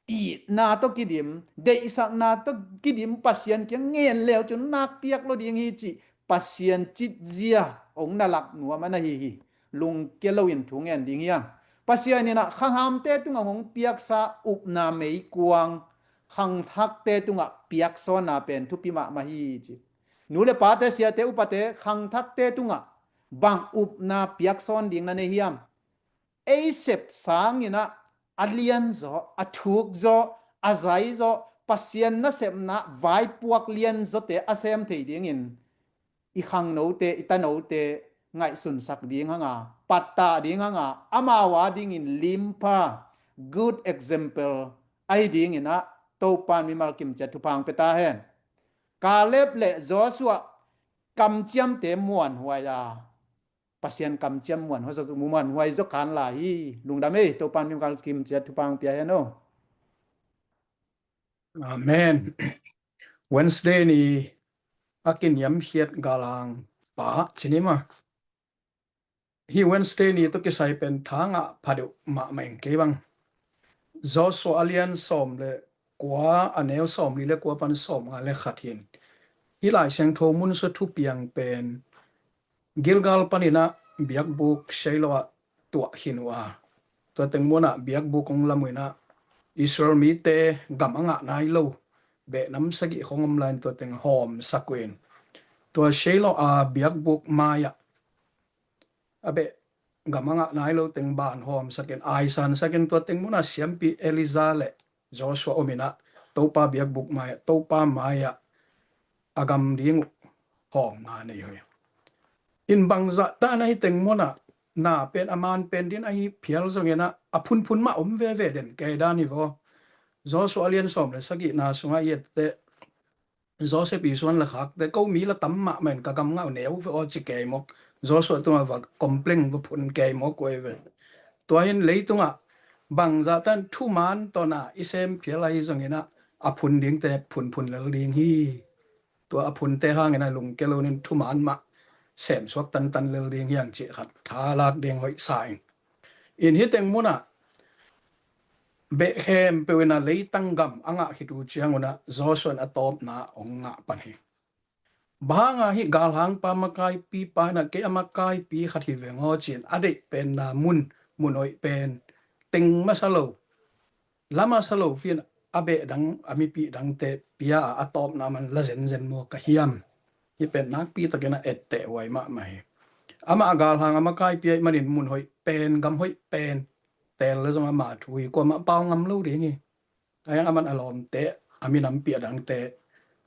itna tawh kidim, deihsakna tawh kidim Pasian kiang ngen leu cun nakpiak lo ding hi cih Pasian citzia hong na lak nuam a na hi hi. Lungke loin thu ngen ding hi a, Pasian in ah khanghamte tungah hong piaksa upna meikuang khangthakte tungah piaksawnna pen thupi mahmah hi ci. Nu le pate, siate upate, khangthakte tungah bang upna piaksawn ding na nei hiam? Ei sep sangin ah a lianzaw, a thukzaw, a zaizaw, Pasian nasepna vaipuak lianzawte a sem thei dingin i khangnote, i tanote ngaihsunsak ding hanga, pattah ding hanga, amau a dingin limpha, good example ahi dingin ah Topan mimal kimciat thupha hong pia ta hen. Kaleb le Joshua kamciamte muanhuai a, Pasian kamciam muanhuai zaw, muanhuai zaw kan lai hi. Lungdam ei, Topan mimal kimciat thupha hong pia hen o. Amen. Wednesday ni a kiniamkhiat galhang pa cini ma. Hih Wednesday ni tawh kisai pen thangah phadeuh mahmah ing kei bang. Joshua a lian sawm le kua, a neu sawm li le kua pan sawm nga le khat hin. Hih Lai Siangtho mun sua thupiang pen Gilgal paninah biakbuk Shiloh ah tuah khin uh a, tua teng munah biakbuk hong lam uh inah Israel mite gam a ngah nai lo, behnam sagih khong om lai-in tua teng hawmsak uh in, tua Shiloh a biakbuk mai-ah a beh gam a ngah nai lo teng ban hawmsakin, aisansakin tua teng munah siampi Elijah le Joshua om inah Topa biakbuk mai-ah, Topa mai-ah a gam ding uh hawmna nei uh hi. In bangzah tan ahi teng munah na pen a man pen din ahi phial zong inah a phunphun mah om veve den kei dan hi vaw. Joshua a lian sawm le sagihna sungah i etteh Joseph i suan le khakte, ko mi la tam mahmah in ka gam ngah uh neu ve aw ci kei mawk. Joshua tungah va complain va phun kei mawk uh ei ve. Tua hin leitungah bangzah tan thuman tawh na i sem phial ahi zong inah a phun dingte phunphun lel ding hi. Tua a phunte hangin a lungke loin thuman mah semsuak tantan lel ding hi hang cih khat thalak ding hoih sa ing. In hih teng munah beh khempeuh inah leitang gam a ngah khit uh ciang unah Joshua in a tawpna hong ngah pan hi. Bang hanga hih galhangpa makaipipa inah kei a makaipi khat hi veng aw ci-in a deih penna mun, mun hoih pen teng masa lo, la masa lo pi-in a beh dang, a mipih dangte pia a, a tawpna man la zenzen maw ka hiam? Hih pen nakpi takin a etteh huai mahmah hi. Amah a galhang a makaipi ahih manin mun hoih pen, gam hoih pen teel le zong ama thu hi, kuamah pau ngam lo ding hi. Ahi hang aman a lawmte a minampi a dangte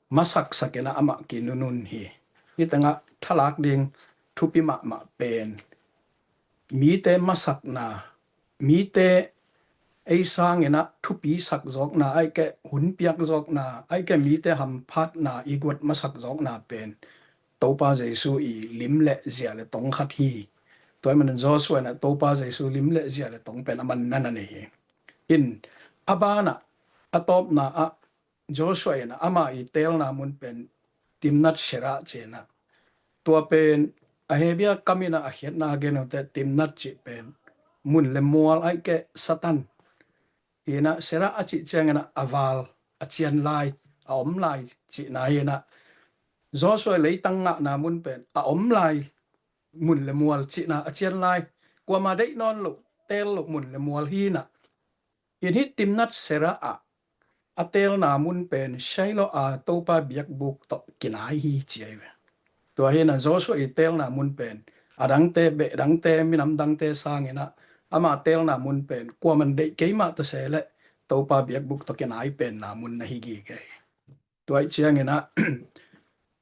masaksak inah amah kinunun hi. Hih tengah thalak ding thupi mahmah pen mite masakna, mite ei sang inah thupi sak zawkna, ahih keh hun piak zawkna, ahih keh mite hamphatna i guat masak zawkna pen Topa Jesu i lim le zia le tong khat hi. Tua ahih manin Joshua inah Topa Jesu lim le zia le tong pen a man na na nei hi. In a banah a tawpna ah Joshua inah ama i teelna mun pen Timnat Serah ci inah, tua pen a Hebia kam inah a khiatna a gen uh teh Timnat cih pen mun le mual ahih keh Satan. Inah Serah a cih ciang inah a val, a cian lai, a om lai cihna hi inah, Joshua leitang ngahna mun pen a om lai mun le mual cihna, a cian lai, kuamah deih nawn loh, teel loh mun le mual hi inah. In hih Timnat Serah ah a teelna mun pen Shiloh a Topa biakbuk tawh kinai hi ci ahi ve. Tua hi inah Joshua i teelna mun pen a dangte, beh dangte, minam dangte sang inah ama teelna mun pen kuaman deih kei mah ta se leh Topa biakbuk tawh kinai penna mun na hi gige hi. Tua ih ciangin ah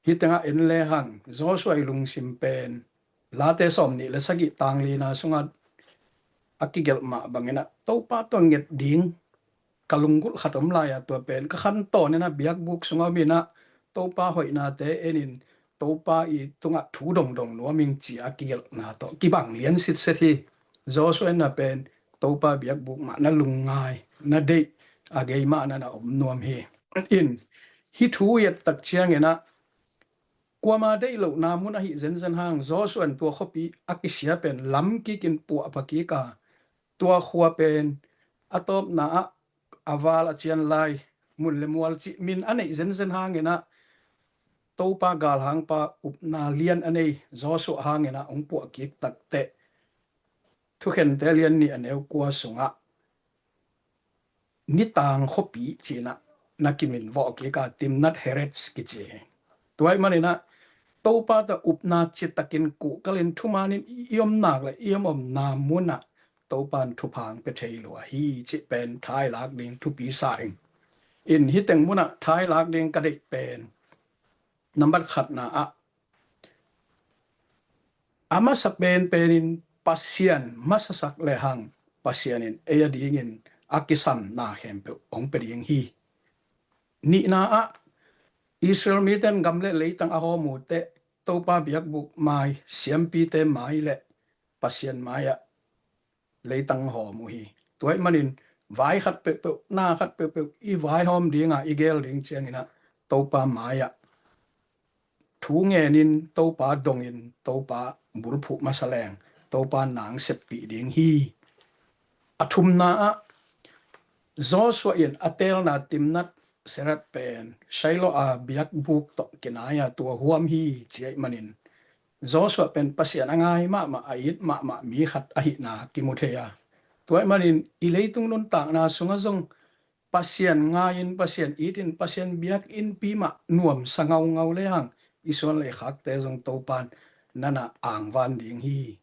hih tengah en lehang Joshua ih lungsim pen Late sawm nih le sagih tang lina sungah a kigelh mah bangin ah Topa tua nget ding ka lunggulh khat om lai a, tua pen ka khantawn in ah biakbuk sungah om in ah Topa hoihnate en in Topa ih tungah thu dongdong nuam ing ci a kigelhna tawh kibang lian sitset hi. Joshua in ah pen Topa biakbuk mah na lungngai, na deih, a gei mah na na om nuam hi. In hih thu i et tak ciangin ah kuama deih lohna mun ahi zenzen hang Joshua in tua khuapi a kisia pen lam kikin puahpha kik a, tua khua pen a tawpna ah a val a cian lai mun le mual cih min a neih zenzen hangin ah Topa galhangpa upna lian a nei Joshua hangin ah hong puah kik takteh Thukhente lian nih a neu kua sungah nitang khuapi ci-in ah na kiminvawh kik a, Timnat Heres kici hi. Tua ih manin ah Topa tawh upna citakin kuhkalin thumanin i om nak le i om omna munah Topa in thupha hong pia thei lua hi cih pen thailak ding thupi sa ing. In hih teng munah thailak ding ka deih pen nambat khatna ah a masa penpenin Pasian masasak lehang Pasian in ei a dingin a kisamna khempeuh hong pia ding hi. Nihna ah Israel mite in gam le leitang a hawm uh teh Topa biakbuk mai, siampite mai le Pasian mai-ah leitang hawm uh hi. Tua ih manin vai khat peuhpeuh, na khat peuhpeuh i vaihawm ding a i gel ding ciangin ah Topa mai-ah thu ngenin Topa dongin Topa bulphuh masa leng Topa na hong seppih ding hi. A thumna ah Joshua in a teelna Timnat Heres pen Shiloh a biakbuk tawh kinai a tua huam hi ci ahih manin Joshua pen Pasian a ngai mahmah, a it mahmah mi khat ahihna kimu thei a. Tua ahih manin i leitung nuntakna sungah zong Pasian ngai-in, Pasian it-in, Pasian biakinnpi mah nuamsa ngaungau lehang i suan le i khakte zong Topa in na na angvan ding hi.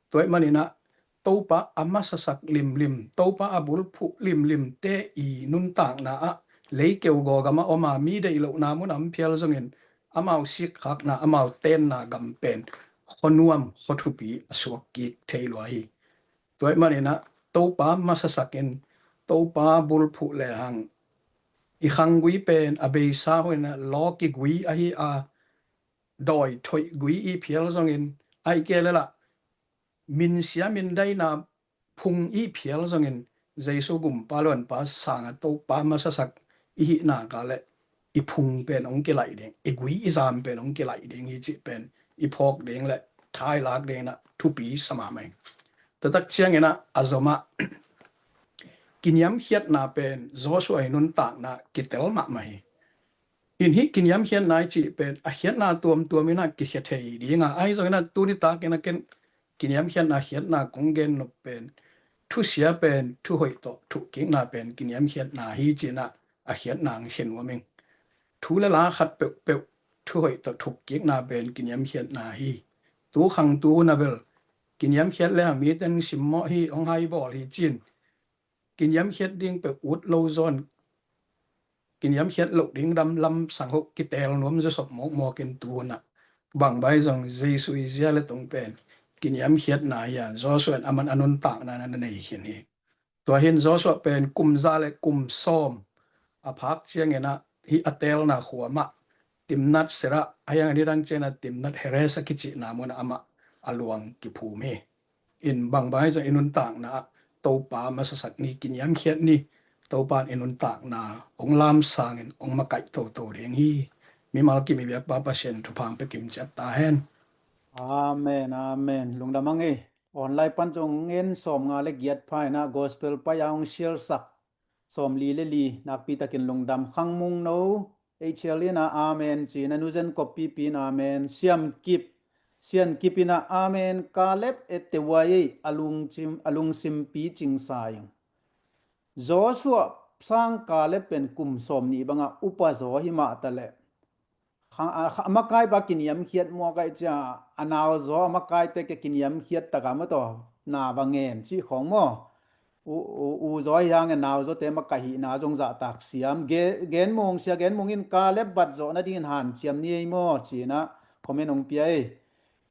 Tua ahih manin ah Topa a masasak limlim, Topa a bulphuh limlimte i nuntakna ah leikeu gawgam a om a, mi deih lohna mun a om phial zongin amau sikkhakna, amau tenna gam pen khuanuam, khua thupi a suak kik thei lua hi. Tua ahih manin ah Topa masasakin Topa bulphuh lehang i khanggui pen a beisa hoihna lawki gui ahi a, dawi thoih gui i phial zongin, ahih kei leh lah minsia mindaina phung i phial zongin Jesu gumpa luanpa sanga Topa masasak i hih nak leh i phung pen hong kilaih ding, i gui i zam pen hong kilaih ding hi cih pen i phawk ding le thailak ding in ah thupi sa mahmah hi. Tua tak ciangin ah a zom ah kiniamkhiatna pen Joshua i nuntakna kitel mahmah hi. In hih kiniamkhiatna i cih pen a khiatna tuamtuam in ah kikhia thei ding a, ahi zongin ah tuni takin ah ken kiniamkhiatna khiatna kong gen nop pen thusia pen thuhoih tawh thukkikna pen kiniamkhiatna hi ci-in ah a khiatna hong khia nuam ing. Thu le la khat peuhpeuh thuhoih tawh thukkikna pen kiniamkhiatna hi. Tu khang tu hun a bel kiniamkhiat lehang mite in simmawh hi, hong haibawl hi ci-in kiniamkhiat ding peuh ut lo zaw in, kiniamkhiat loh ding dam lamsang hoh kitel nuam zawsop mawkmawk in tu hun ah bangbang zong Jesu i zia le tung pen kiniamkhiatna hi a, Joshua in aman a nuntakna na na nei khin hi. Tua hi in Joshua pen kum za le kum sawm a phak ciangin ah hih a teelna khua mah Timnat Heres, a hiang a nidang ciangin ah Timnat Heres a kicihna mun ah amah a luang kiphum hi. In bangbang zong i nuntakna ah Topa masasak ni, kiniamkhiat ni. Topa in i nuntakna hong lamsangin hong makaih toto ding hi. Mimal kim i biakpa Pasian thupha hong pia kimciat ta hen. Amen, amen. Lungdam hang ei. Online pan zong ngen sawmnga le giat pha in ah gospel pai a hong share sak sawmli le li, nakpi takin lungdam. Khangmung No H L in ah amen ci-in, a Nu Zen Kop Pipi in amen. Siam Kip, Sian Kip in ah amen. Kaleb etteh huai ei, a lungsim, a lungsimpi cingsa ing. Joshua sang Kaleb pen kum sawmnih bangah upa zaw hi mah ta leh kha-, a, kha-, a makaipa kiniamkhiat muak ahih ciang a nau zaw a makaite kia kiniamkhiat tak a maw taw. na va ngen cih khawng maw? U, u, u zaw hi hangin nau zawte makaihna zong zahtak siam. Ge-, Gen Mung, Sia Gen Mung in Kaleb bat zawh nadingin hanciam ni ei maw? Ci-in ah comment hong pia ei.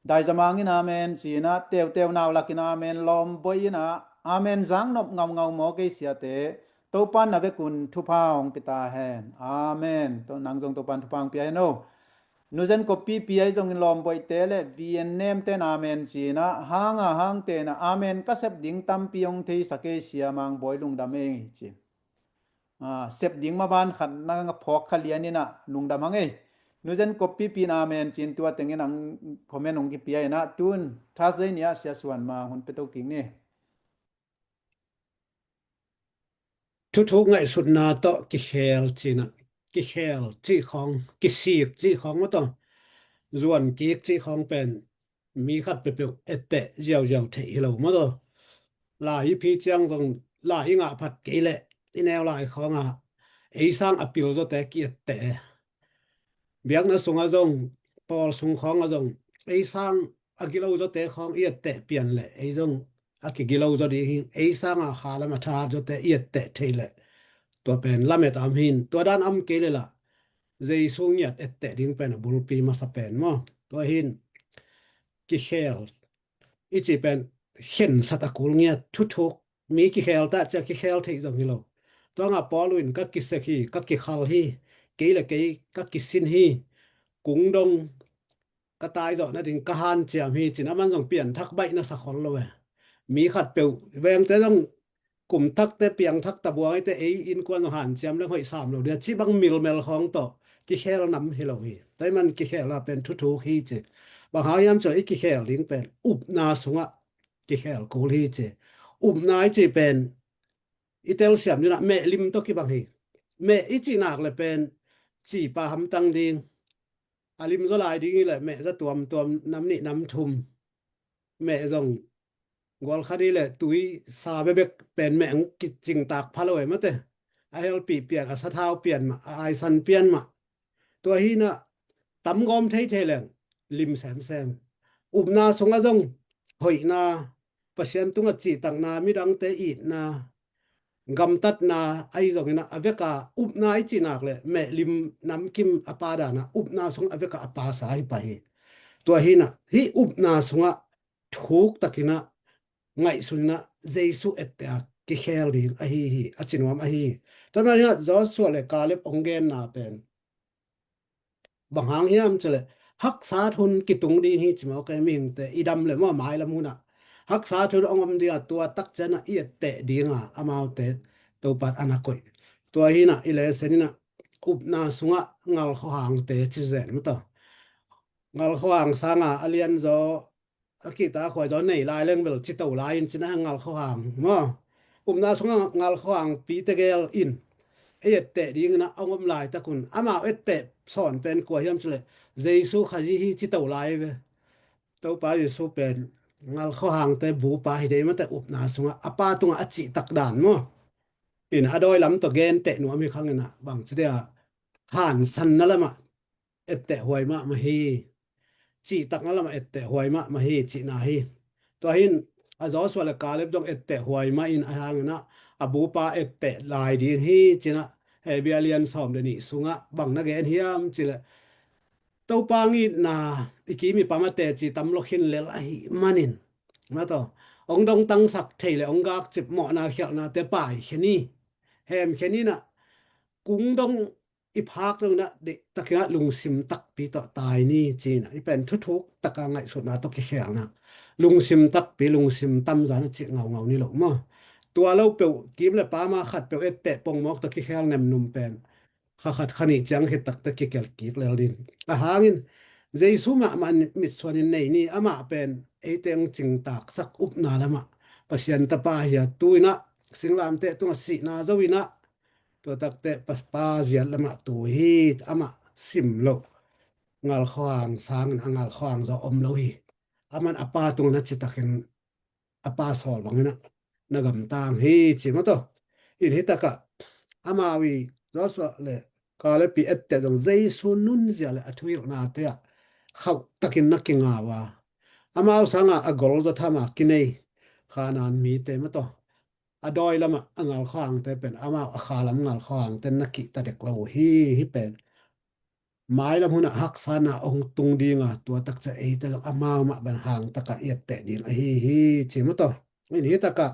Daizamang in amen ci-in ah, Teuteu Naulak in amen, Lawmboih in ah amen, zang nop ngaungau maw kei siate, Topa na vekun thupha hong pia ta hen. Amen. To, nang zong Topa in thupha hong pia hen o. Nuzen Kopipi ahi zongin Lawmboihte le V N Nemte in amen ci-in ah, hang a hangte in ah amen ka sep ding tampi hong theisak ei, Sia Mang Bawi lungdam ei ci. Ah, sep ding maban khat na phawk kha lian in ah lungdam hang ei. Nuzen Kopipi in amen ci-in tua tengin ang comment hong kipia in ah, tun Thursday ni-ah Sia Suan Mang hun pia to kik ni. Thuthuk ngaihsutna tawh kikhel ci-in ah, kikhel cih khawng, kisik cih khawng maw tawh, zuan kik cih khawng pen mi khat peuhpeuh etteh ziauziau theih hi lo maw tawh. Lai i phi ciang zong, lai i ngah phat kei leh i neu lai khawngah ei sang a pil zawte ki-etteh. Biakna sungah zong, pawl sung khawngah zong ei sang a gilo zawte khawng i etteh pian leh ei zong a kigilo zaw ding hi. Ei sanga kha lam a tha zawte i etteh thei leh tua pen lamet a om hi. Tua dan a om kei leh lah Jesu ngiat etteh ding pen a bulpi masa pen maw? Tua hi. Kikhel i cih pen khensat a kul ngiat, thuthuk. Mi kikhel ta cia kikhel theih zong hi lo. Tua ngah Paul in ka kisek hi, ka kikhal hi, kei le kei ka kisin hi, kungdong ka taizawh nading ka hanciam hi, ci-in aman zong pianthak baih na sa khol lo e. Mi khatpeuh, vengte zong kum thakte, piang thak tabuang eite, ei innkuan zong hanciam leng hoih sam lo dia, cih bang milmel khawng tawh kikhel nam hi lo hi. Tua ahih man kikhel a pen thuthuk hi ci. Bang hang hiam cih leh i kikhel ding pen upna sungah kikhel kul hi ci. Upna i cih pen i telsiam ding ah meh lim tawh kibang hi. Meh i cih nak leh pen cipa hamtang ding. A lim zaw lai ding hi leh meh za tuamtuam, nam nih nam thum. Meh zong gual khat hi leh tui sa bekbek pen meh hong kicingtak pha lo e mate. A helpih pian, a sathau pian mah, a aisan pian mah. Tua hi-in ah tam gawm theithei leng lim semsem. Upna sungah zong hoihna, Pasian tungah cihtakna, midangte itna, gamtatna ahi zongin ah a vekah upna i cih nak leh meh lim namkim a pa dan ah upna sungah a vekah a pasa hi pah hi. Tua hi-in ah hih upna sungah thuktakin ah ngaihsun in ah Jesu etteh a kikhel ding ahi hi, a ci nuam ahi hi. Tua ahih manin ah Joshua le Kaleb hong genna pen bang hang hiam cih leh haksat hun kitung ding hi ci maw, kei mihingte i dam leh maw, mailam hun ah haksat hun hong om ding a, tua tak ciang ah i etteh ding a amaute Topa in a na koih. Tua hi-in ah i lesson in ah upna sungah ngalkhuahangte ci zen maw tawh. Ngalkhuahang sanga a lianzaw, a kihtakhuai zaw nei lai leng bel cito lai in ci-in ah ngalkhuahang maw? Upna sungah ngalkhuahangpi tegel in ei etteh dingin ah hong om laitak un amau etteh sawn pen kua hiam cih leh Jesu Khazih hi cito lai ve. Topa Jesu pen ngalkhuahangte bupa hi dei mate, upna sungah a pa tungah a cihtak dan maw? In a dawi lam tawh genteh nuam hi khang in ah bangci dia, hansanna lamah etteh huai mahmah hi. Cihtakna lamah etteh huai mahmah hi cihna hi. Tua hi-in a Joshua le Kaleb zong etteh huai mah in, a hang in ah a bupa etteh lai ding hi ci-in ah Hebru a lian sawm le nih sungah bang na gen hiam cih leh Topa ngitna i kim i pam a teci tam lo khin lel ahih manin, maw tawh, hong dongtangsak thei le hong gakcip mawhna khialhnate paikhia ni. Hemkhia ni in ah kungdong i phak lo in ah deihtakin ah lungsim takpi tawh tai ni ci-in ah i pen thuthuk taka ngaihsutna tawh kikhelna. Lungsim takpi, lungsim tamza in ah cih ngaungau ni lo maw? Tua lo peuh, kim le pam a khatpeuh etteh pongmawk tawh kikhel nemnum pen kha khat kha nih ciang khit takte kikel kik lel ding. A hangin Jesu mahmah in mitsuanin nei ni, amah pen eite hong cingtaksak upna lamah Pasian tapa hi a, tu-in ah singlamteh tungah sihna zo-in ah tua takte pa, pa ziat lamah tu hi, amah sim loh ngalkhuahang sangin a ngalkhuahang zaw om lo hi. Aman a pa tungah na citakin a pa sawl bangin ah na gamtang hi ci maw tawh. In hi takah amau i Joshua le Kaleb i etteh zong Jesu nunzia le a thuhilhnate ah khauhtakin na kingau a, amau sangah a gol zaw tham a kinei, Khanan mite mataw, a dawi lamah a ngalkhaw hangte pen amau a kha lam ngalkhaw hangte na kihta dek lo uh hi. Hih pen mailam hunah haksatna hong tung dinga, tua takciang eite zong amau mah bang hang takah i etteh ding ahi hi, ci mataw. In hih takah,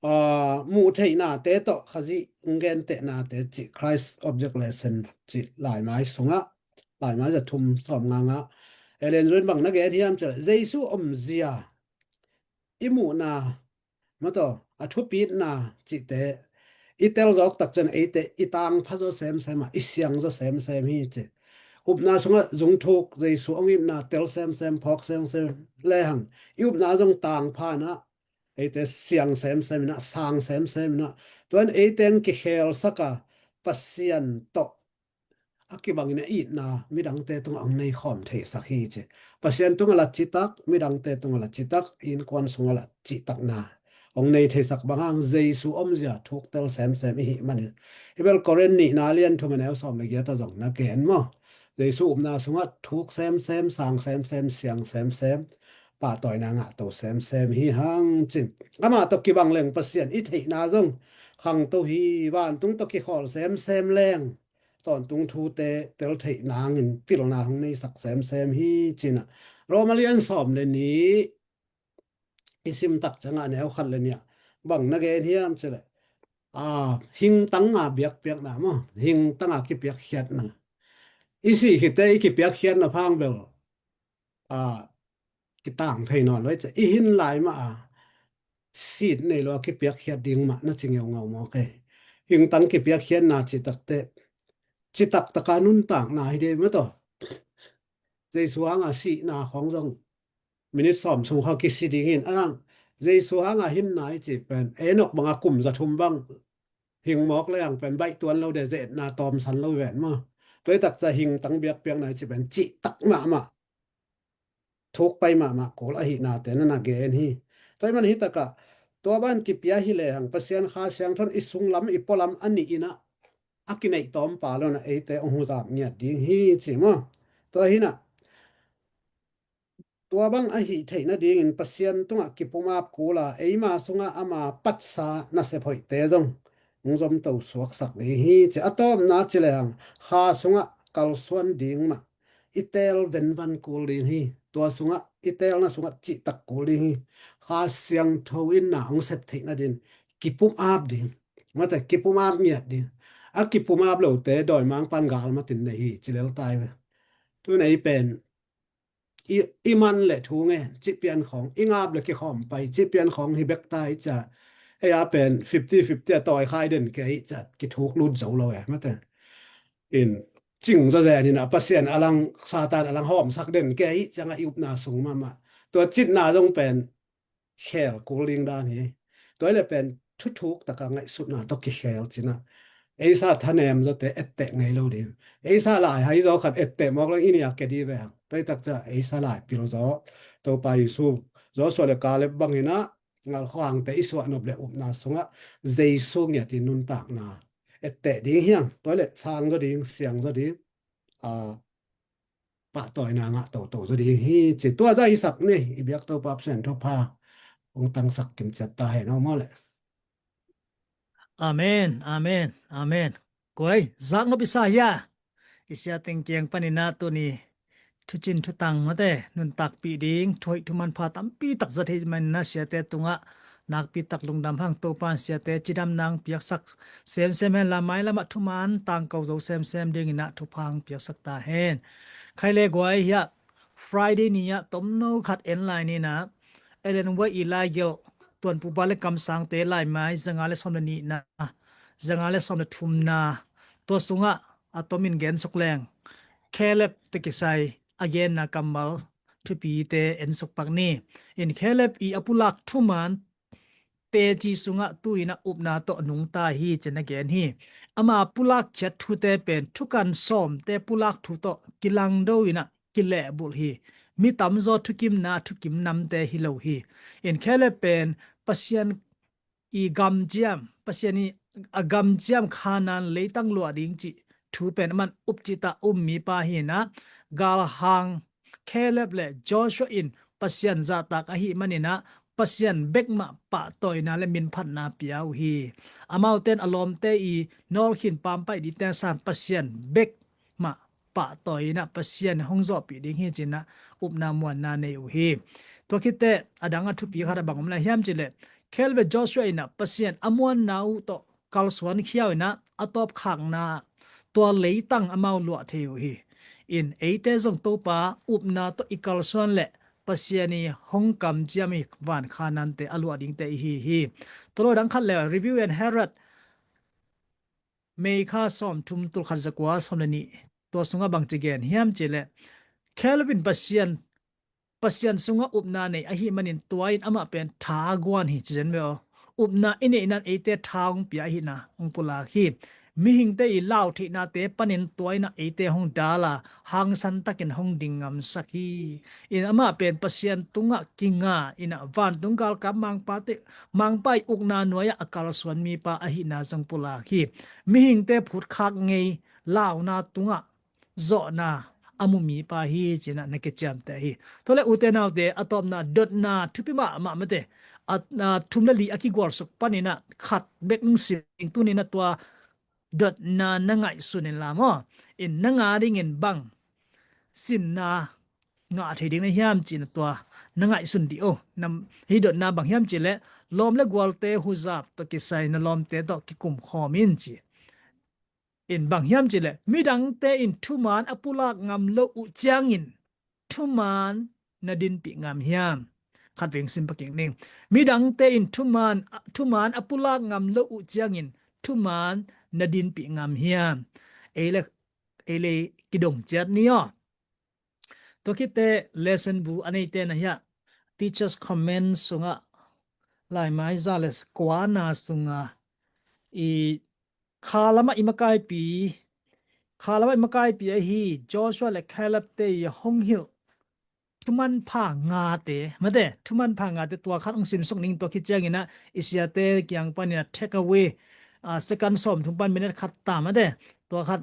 aa, muh theihnate tawh Khazih hong gentehnate cih Christ Object Lesson cih laimai sungah, laimai za thum sawm nga nga, Ellen White bang na gen hiam cih leh, Jesu omzia i muhna mataw, a thupitna cihte i tel zawk takciang eite i tangpha zaw semsem a, i siang zaw semsem hi, ci. Upna sungah zungthuk, Jesu hong itna tel semsem, phawk semsem lehang i upna zong tangpha inah, eite siang semsem inah, sang semsem inah, tuan eite hong kikhelsak a, Pasian tawh a kibangin a itna midangte tungah hong nei khawm theisak hi, ci. Pasian tungah la citak, midangte tungah la citak, innkuan sungah la citakna hong nei theisak bang hang Jesu omzia thuk tel semsem i hih manin. Hih bel Korin nihna lian thum a neu sawm le giat ah zong na gen maw? Jesu upna sungah thuk semsem, sang semsem, siang semsem, pahtawina ngahto semsem hi hang, ci. Amah tawh kibang leng Pasian i theihna zong khangto hi. Vantung tawh kikhawl semsem leng tawntung thute tel theih nangin pilna hong neisak semsem hi, ci-in ah Roma lian sawm le nih i sim takciangah neu khat le nih ah bang na gen hiam cih leh, a, hingtang a biakpiakna maw, hingtang a kipiakkhiatna. I sih khit teh i kipiakkhiatna phang bel, a, kitang thei nawn lo hi, ci. I hin lai mah a sit nei lo a kipiakkhiat ding mah na ci ngeungau maw kei. Hingtang kipiakkhiatna cih takteh, citak taka nuntakna hi ding mataw. Jesu hanga sihna khawng zong minit sawm sung kha kisi ding hi-in, a, Jesu hanga hinna i cih pen Enok banga kum za thum bang hing mawk lehang pen baih tuan lo ding, ze-etna tawmsan lo ven maw. Tua hi takciang hingtang biakpiakna i cih pen citak mahmah, thuk pai mahmah kul ahihnate na na gen hi. Tua ahih man hih takah tua bang kipia hi lehang Pasian Kha Siangtho in i sunglam, i pualam a nih inah a kineih tawm pah lo inah eite hong huzap ngiat ding hi, ci maw. Tua hi-in ah tua bang a hih theih nadingin Pasian tungah kipumap kul a, eima sungah ama patsa nasep hoihte zong hong zomto suaksak ding hi, ci. A tawpna ci lehang kha sungah kalsuan ding mah i teel venvan kul ding hi. Tua sungah, i teelna sungah cihtak kul ding hi. Kha Siangtho in na hong sep theih nadingin kipumap ding. Mate, kipumap ngiat ding. A kipumap lote dawimangpa'n galmatin nei hi, ci lel ta hi ve. Tu-in ei pen i, i man le thu ngen, cih pian khawng, i ngap le kikhawm pai, cih pian khawng hi bek ta hi cia. Ei a pen fifty fifty a tawi khai den kei hi cia, kithuk lut zo lo e, mate. In cing zaw zen in a, Pasian a lang, Satan a lang hawmsak den kei hi ciangah i upna sung mahmah. Tua citna zong pen khel kul ding dan hi. Tua hi leh pen thuthuk taka ngaihsutna tawh kikhel ci-in ah, eisa thanem zawte etteh ngei lo ding. Eisa lai hai zaw khat etteh mawk lo in i a ke dih ve hang. Tua hi takciang eisa lai pil zaw, Topa Jesu, Joshua le Caleb bangin ah ngalkhaw hangte i suahnop le upna sungah Jesu ngiat i nuntakna etteh ding hi hang. Tua hi leh sang zaw ding, siang zaw ding, a, pahtawina ngah toto zaw ding hi, ci. Tua zah hisak ni, i biak Topa Pasian thupha hong tangsak kim ciat ta hen aw maw leh. Amen, amen, amen. Kuai, zaknop i sa hia? I sia teng kiang panin ah tuni thucin thutang mate, nuntakpih ding, thuhoih thumanpha tampi tak zat hi manin ah siate tungah nakpi tak lungdam hang. Topa'n siate cidamna hong piaksak semsem hen la, mailamah thuman tangko zo semsem dingin ah thupha hong piaksak ta hen. Khai le guai, hiah Friday ni-ah tomno khat en lai ni-in ah, Ellen White i laigelh Tuanpupa le Kamsangte laimai zanga le sawm le nihna, zanga le sawm le thumna, tua sungah a tomin gensuk leng Caleb tawh kisai a genna kammal thupite ensuk pak ni. In Caleb i a pulak thuman teci sungah tu-in ah upna tawh nungta hi, ci-in a gen hi. Ama pulakkhiat thute pen thukan sawmte pulak thu tawh kilangdo in ah kilehbulh hi. Mi tamzaw thukimna thukim namte hi lo hi. In Caleb pen Pasian i gamciam, Pasian i a gamciam Khanaan leitang luah ding cih thu pen aman up cita um mipa hi-in ah, galhang Caleb le Joshua in Pasian zahtak ahih maninah Pasian bek mah pahtawina le minphatna pia uh hi. Amaute in a lawmte i nawlkhin paampaih dingte sang Pasian bek mah pahtawi inah Pasian hong zawhpih ding hi cinah upna muanna nei uh hi. Tua khitteh a dang a thupi khat a bang om lai hiam cihleh, Caleb le Joshua inah Pasian a muanna uh tawh kalsuan khiau inah a tawpkhakna tua leitang amau luah thei uh hi. In eite zong Topa upna tawh i kalsuan leh Pasian i hong kamciam i van Khanante a luah dingte i hi hi. Tua lo dang khat le Review and Herald May kha sawmthum tulkhat zakua sawm le nih, tua sungah bangci gen hiam cihleh, Caleb in Pasian, Pasian sungah upna nei ahih manin tua in amah pen tha guan hi ci zen ve aw. Upna i neih nan eite tha hong pia ahihna hong pulak hi. Mihingte i lau theihnate panin tua inah eite hong dal a hangsan takin hong ding ngamsak hi. In amah pen Pasian tungah kinga inah vantung galkap mangpate, mangpa i ukna nuai-ah a kalsuan mipa ahihna zong pulak hi. Mihingte phutkhak ngei launa tungah zawhna a mu mipa hi cinah na kiciamteh hi. Tua le ute naute a tawpna dotna thupi mahmah mate. A, a thum le li a kigualsuk paninah khat bek hong sim ding tuninah tua dotna na ngaihsun inla maw. In na nga dingin bang sinna ngah thei ding na hiam cinah tua na ngaihsun dih o. Hih dotna bang hiam cihleh lawm le gualte huzap tawh kisai na lawmte tawh kikumkhawm in ci. In bang hiam cihleh midangte in thuman a pulak ngam lo uh ciangin thuman na dinpih ngam hiam? Khat veng sim pakik ning. Midangte in thuman, thuman a pulak ngam lo uh ciangin thuman na dinpih ngam hiam? Ei le, ei le kidong ciat ni aw. Tua khitteh lesson bu a neite na hiah Teachers Comment sungah laimai za le kuana sungah i khalamah i makaipi, khalamah i makaipi ahi Joshua le Caleb te i hong hilh thumanpha ngate mate, thumanpha ngate tua khat hong simsuk ning. Tua khit cianginah i siate kiang paninah take away, a, second sawmthum pan minute khat ta mate, tua khat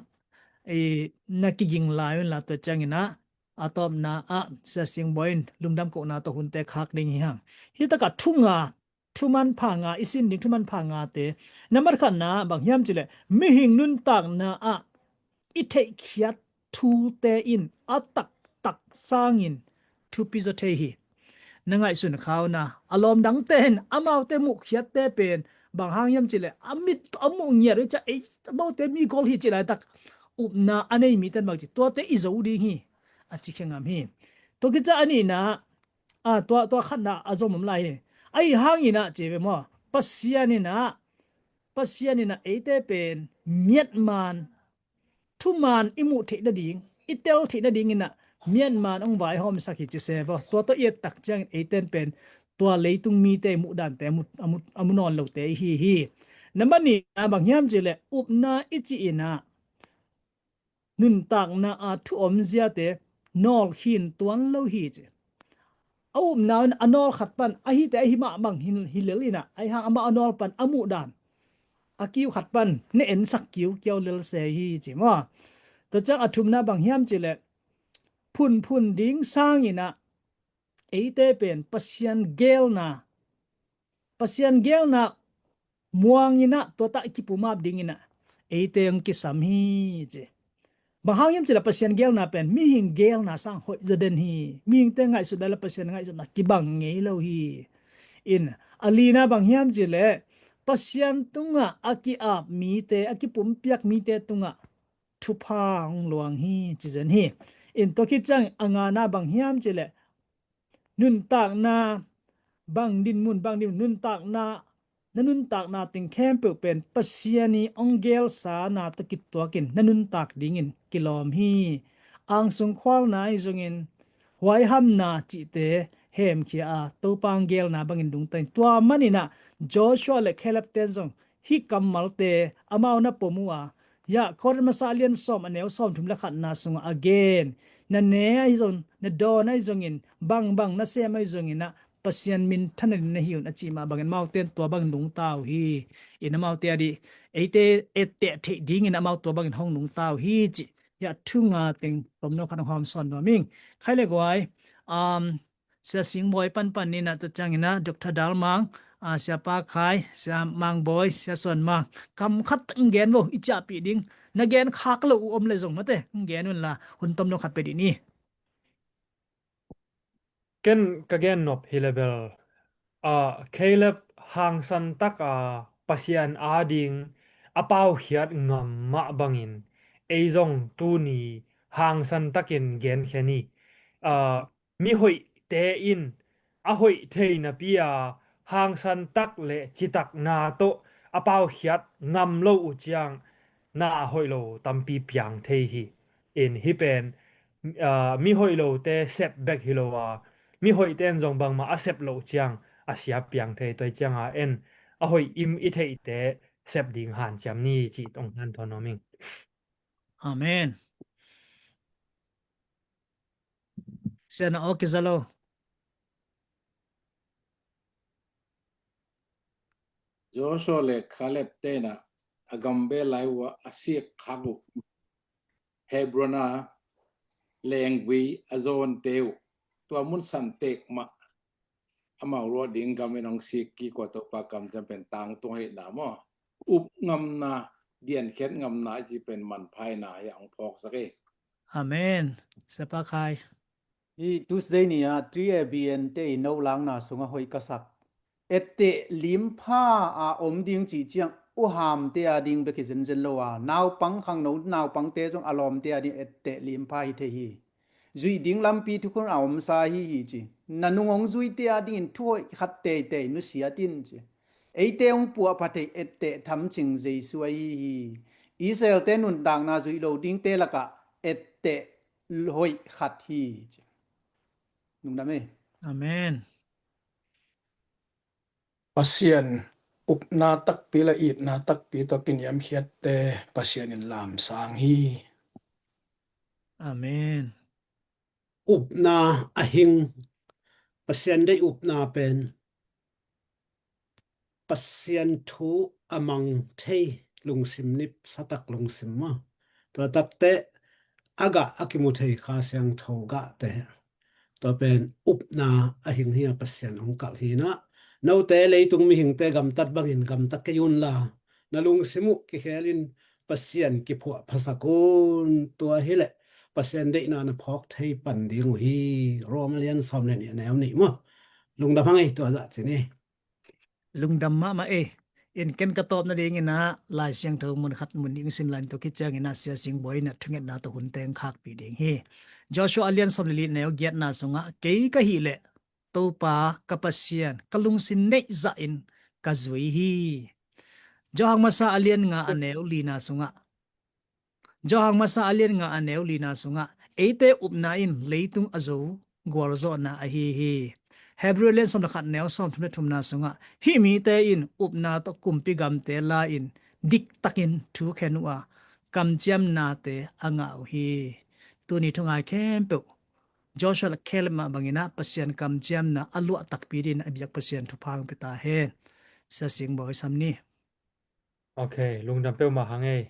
i na kiging lai unla tua cianginah a tawpna ah Sia Sing Bawi in lungdam kohna tawh hunte khak ding hi hang. Hih takah thu nga, thumanpha nga i sin ding, thumanpha ngate. Nambat khatna bang hiam cihleh mihing nuntakna ah i theihkhiat thute in a taktak sangin thupi zaw thei hi. Na ngaihsun khauna a lawm dangte in amaute muhkhiatte pen bang hang hiam cihleh a mit a muh ngiat hi ciah ei amaute mi gol hi cih laitak upna a nei mite in bangci tuate i zo ding hi a ci khe ngam hi. Tua kica a nihna a tua, tua khatna a zom om lai hi. Ahi hanginah ci ve maw, Pasian inah, Pasian inah eite pen miatman thuman i muh theih nading, i tel theih nadinginah miatman hong vaihawmsak hi ci se vaw. Tua tawh i et tak ciangin eiten pen tua leitung mite i muh dante a mu, a mu, a mu nawn lote i hi hi. Nambat nihna bang hiam cihleh upna i ci inah nuntakna a thu omziate nawlkhin tuan lo hi ci. A upna un a nawl khat pan ahite ahi mah bang hi, hi lel inah ahi hang amah a nawl pan a muh dan a kiu khat pan na ensak kiukiau lel se hi ci maw. Tua ciang a thumna bang hiam cihleh phunphun ding sanginah eite pen Pasian geelna, Pasian geelna muanginah tuatah i kipumap dinginah eite hong kisam hi ci. Bang hang hiam cihleh Pasian geelna pen mihing geelna sang hoih zaw den hi. Mihingte ngaihsutna le Pasian ngaihsutna kibang ngei lo hi. In a lina bang hiam cihleh Pasian tungah a ki-ap mite, a kipumpiak mite tungah thupha hong luang hi ci zen hi. In tua khit ciang a ngana bang hiam cihleh nuntakna bang dinmun, bang dinmun nuntakna, na nuntakna teng khempeuh pen Pasian i hong geelsa na tawh kituakin na nuntak dingin kilawm hi. Angsung khualna ahi zongin huaihamna cihte hemkhia a Topa hong geelna bangin dungta in. Tua maninah Joshua le Caleb ten zong hih kammalte amau na pom uh a, hiah Korin masa a lian sawm a neu sawmthum le khatna sungah a gen, na ne ahi zong, na dawn ahi zongin, bangbang na sem ahi zonginah Pasian minthan nading na hi un a cih mah bangin amaute in tua bangin dungta uh hi. In amaute a dih eite etteh theih dingin amau tua bangin hong dungta uh hi cih hiah thu nga teng tomno khat hong hawmsawn nuam ing. Khai le guai, um, Sia Singbawi panpan ni na, tua ciangin ah Doctor Dalmang, ah, Sia Pa Khai, Sia Mang Bawi, Sia Suan Mang, kam khat teng gen vo, i ciahpih ding. Na gen khak lo uh om le zong mate, gen un la, hun tom lo khat pia dih ni. Ken ka gen nop hi le bel, ah, Caleb hangsan tak a Pasian ading a paukhiat ngam mah bangin, ei zong tuni hangsan takin genkhia ni. Ah, mi hoihte in a hoih thei napi a hangsan tak le citakna tawh a paukhiat ngam lo uh ciang na a hoih lo tampi piang thei hi. In hih pen, ah, mi hoih lote sep bek hi lo a, mi hoihte in zong bangmah a sep loh ciang a sia piang thei. Tua ciang a en a hoih im i theihte sep ding hanciam ni cih tong hanthawn nuam ing. Amen. Sia na aw kiza lo. Joshua le Caleb te in ah a gam bel lai uh a sik khak uh Hebron a lenggui a zawnte uh, tua mun santek mah amau ruah ding gam in hong sik kik uh a, Topa kamciam pen tangtung ahihna maw, up ngamna, diankhiat ngamna i cih pen manpha ahihna hi a hong phawksak hi. Amen. Sia Pa Khai. Hih Tuesday ni a three A B N te i no lakna sungah hoih ka sak, etteh limpha a om ding cih ciang uhamte ading bek hi zenzen lo a, naupang khangno naupangte zong a lawmte ading etteh limpha hi thei hi. Zuih ding lampi thukhun a omsa hi hi ci. Na nung hong zuite adingin thu hoih khat teitei nusiat in ci. Eite hong puahpha thei etteh thamcing Jesu ahi hi. Israelte nuntakna zuih lo dingte lakah etteh hoih khat hi ci. Lungdam ei. Amen. Pasian upna takpi le itna takpi tawh kiniamkhiatte Pasian in lamsang hi. Amen. Upna a hing, Pasian deih upna pen Pasian thu a mang thei lungsim, nipsatak lungsim maw. Tua takte a gah a kimu thei Kha Siangtho gahte, tua pen upna a hing hi a, Pasian hong kalh hi na. Note leitung mihingte gamtat bangin gamta kei unla, na lungsim uh kikhelin Pasian kiphuah phasak un. Tua hileh Pasian deihna na phawk thei pan ding uh hi. Rom a lian sawm le nih a neu nih maw. Lungdam hang ei, tua zah ci ni. Lungdam mahmah ei. In ken ka tawp nadingin ah Lai Siangtho mun khat mun nih hong sim lai ni. Tua khit ciangin ah Sia Singbawi in ah thungetna tawh hun teng khakpih ding hi. Joshua a lian sawm le li neu giatna sungah, kei ka hih leh Topa ka Pasian ka lungsim neih zahin ka zui hi. Johan Masa a lian nga a neu lina sungah, Johan Masa a lian nga a neu lina sungah, eite upna in leitung a zo gualzawhna ahi hi. Hebrew a lian sawm le khat neu sawm thum le thumna sungah, hih mite in upna tawh kumpi gamte la-in diktakin thukhen uh a, kamciamnate a ngah uh hi. Tuni thungai khempeuh Joshua le Caleb mah bangin ah Pasian kamciamna a luah takpi dingin a biak Pasian thupha hong pia ta hen. Sia Singbawi sam ni. Ok, lungdam peuhmah hang ei,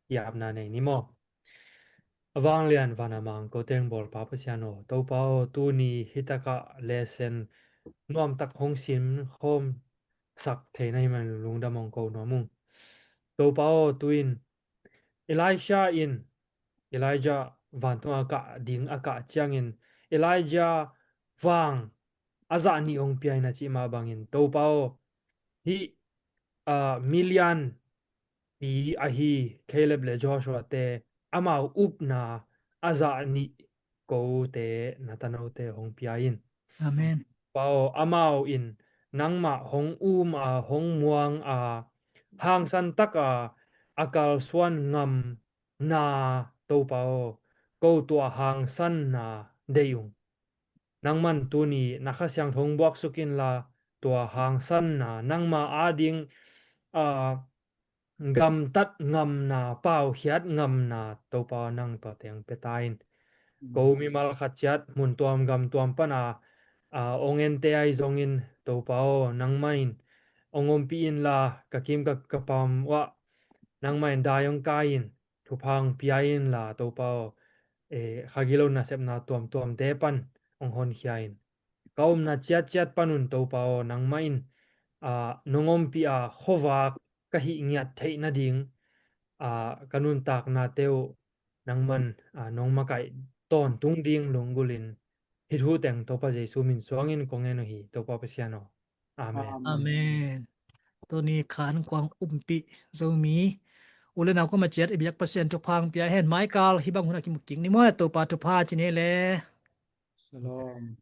i apna nei ni maw. A vanglian van a mang ko teng bawlpa Pasian aw, Topa aw, tuni hitakah lesson nuamtak hong sim khawm sak theihna hih man lungdam hong ko nuam ung. Topa aw, tu-in Elisha in, Elijah vantung a kah ding a kah ciangin, Elijah vang a zah nih hong pia in a cih mah bangin, Topa aw, hih, ah, milian pi ahi Caleb le Joshua te amau upna a zah nih kote na tanote hong pia in. Amen. Pa aw, amau in nangmah hong um a, hong muang a, hangsan tak a a kalsuan ngam na, Topa aw, ko tua hangsanna deih ung. Nangman tuni na Kha Siangtho hong buaksuk inla, tua hangsanna, nangma ading, ah, gamtat ngamna, paukhiat ngamna, Topa aw, nang tua teng pia ta in. Ko mimal khat ciat mun tuam gam tuam pana, ah, hong ente ahi zongin, Topa aw, nangmah in hong ompih inla, ka kim ka, ka pam uah nangmah in dai hong kai in, thupha hong pia inla, Topa aw, eh, kha gilo nasepna tuamtuamte pan hong honkhia in. ka omna ciatciat panun Topa aw, nangmah in, aa, nong ompih a khuavak ka hih ngiat theih nading, aa, ka nuntaknate uh nangman, aa, nong makaih tawntung ding lunggulhin hih thu teng Topa Jesu min suangin kong ngen uh hi, Topa Pasian aw. Amen. Amen. Tuni khan kuang umpih Zomi u le nau koma ciat i biak Pasian thupha hong pia hen. Maikal hih bang hun a kimu kik ni maw le, Topa thupha ci ni le. Shalom.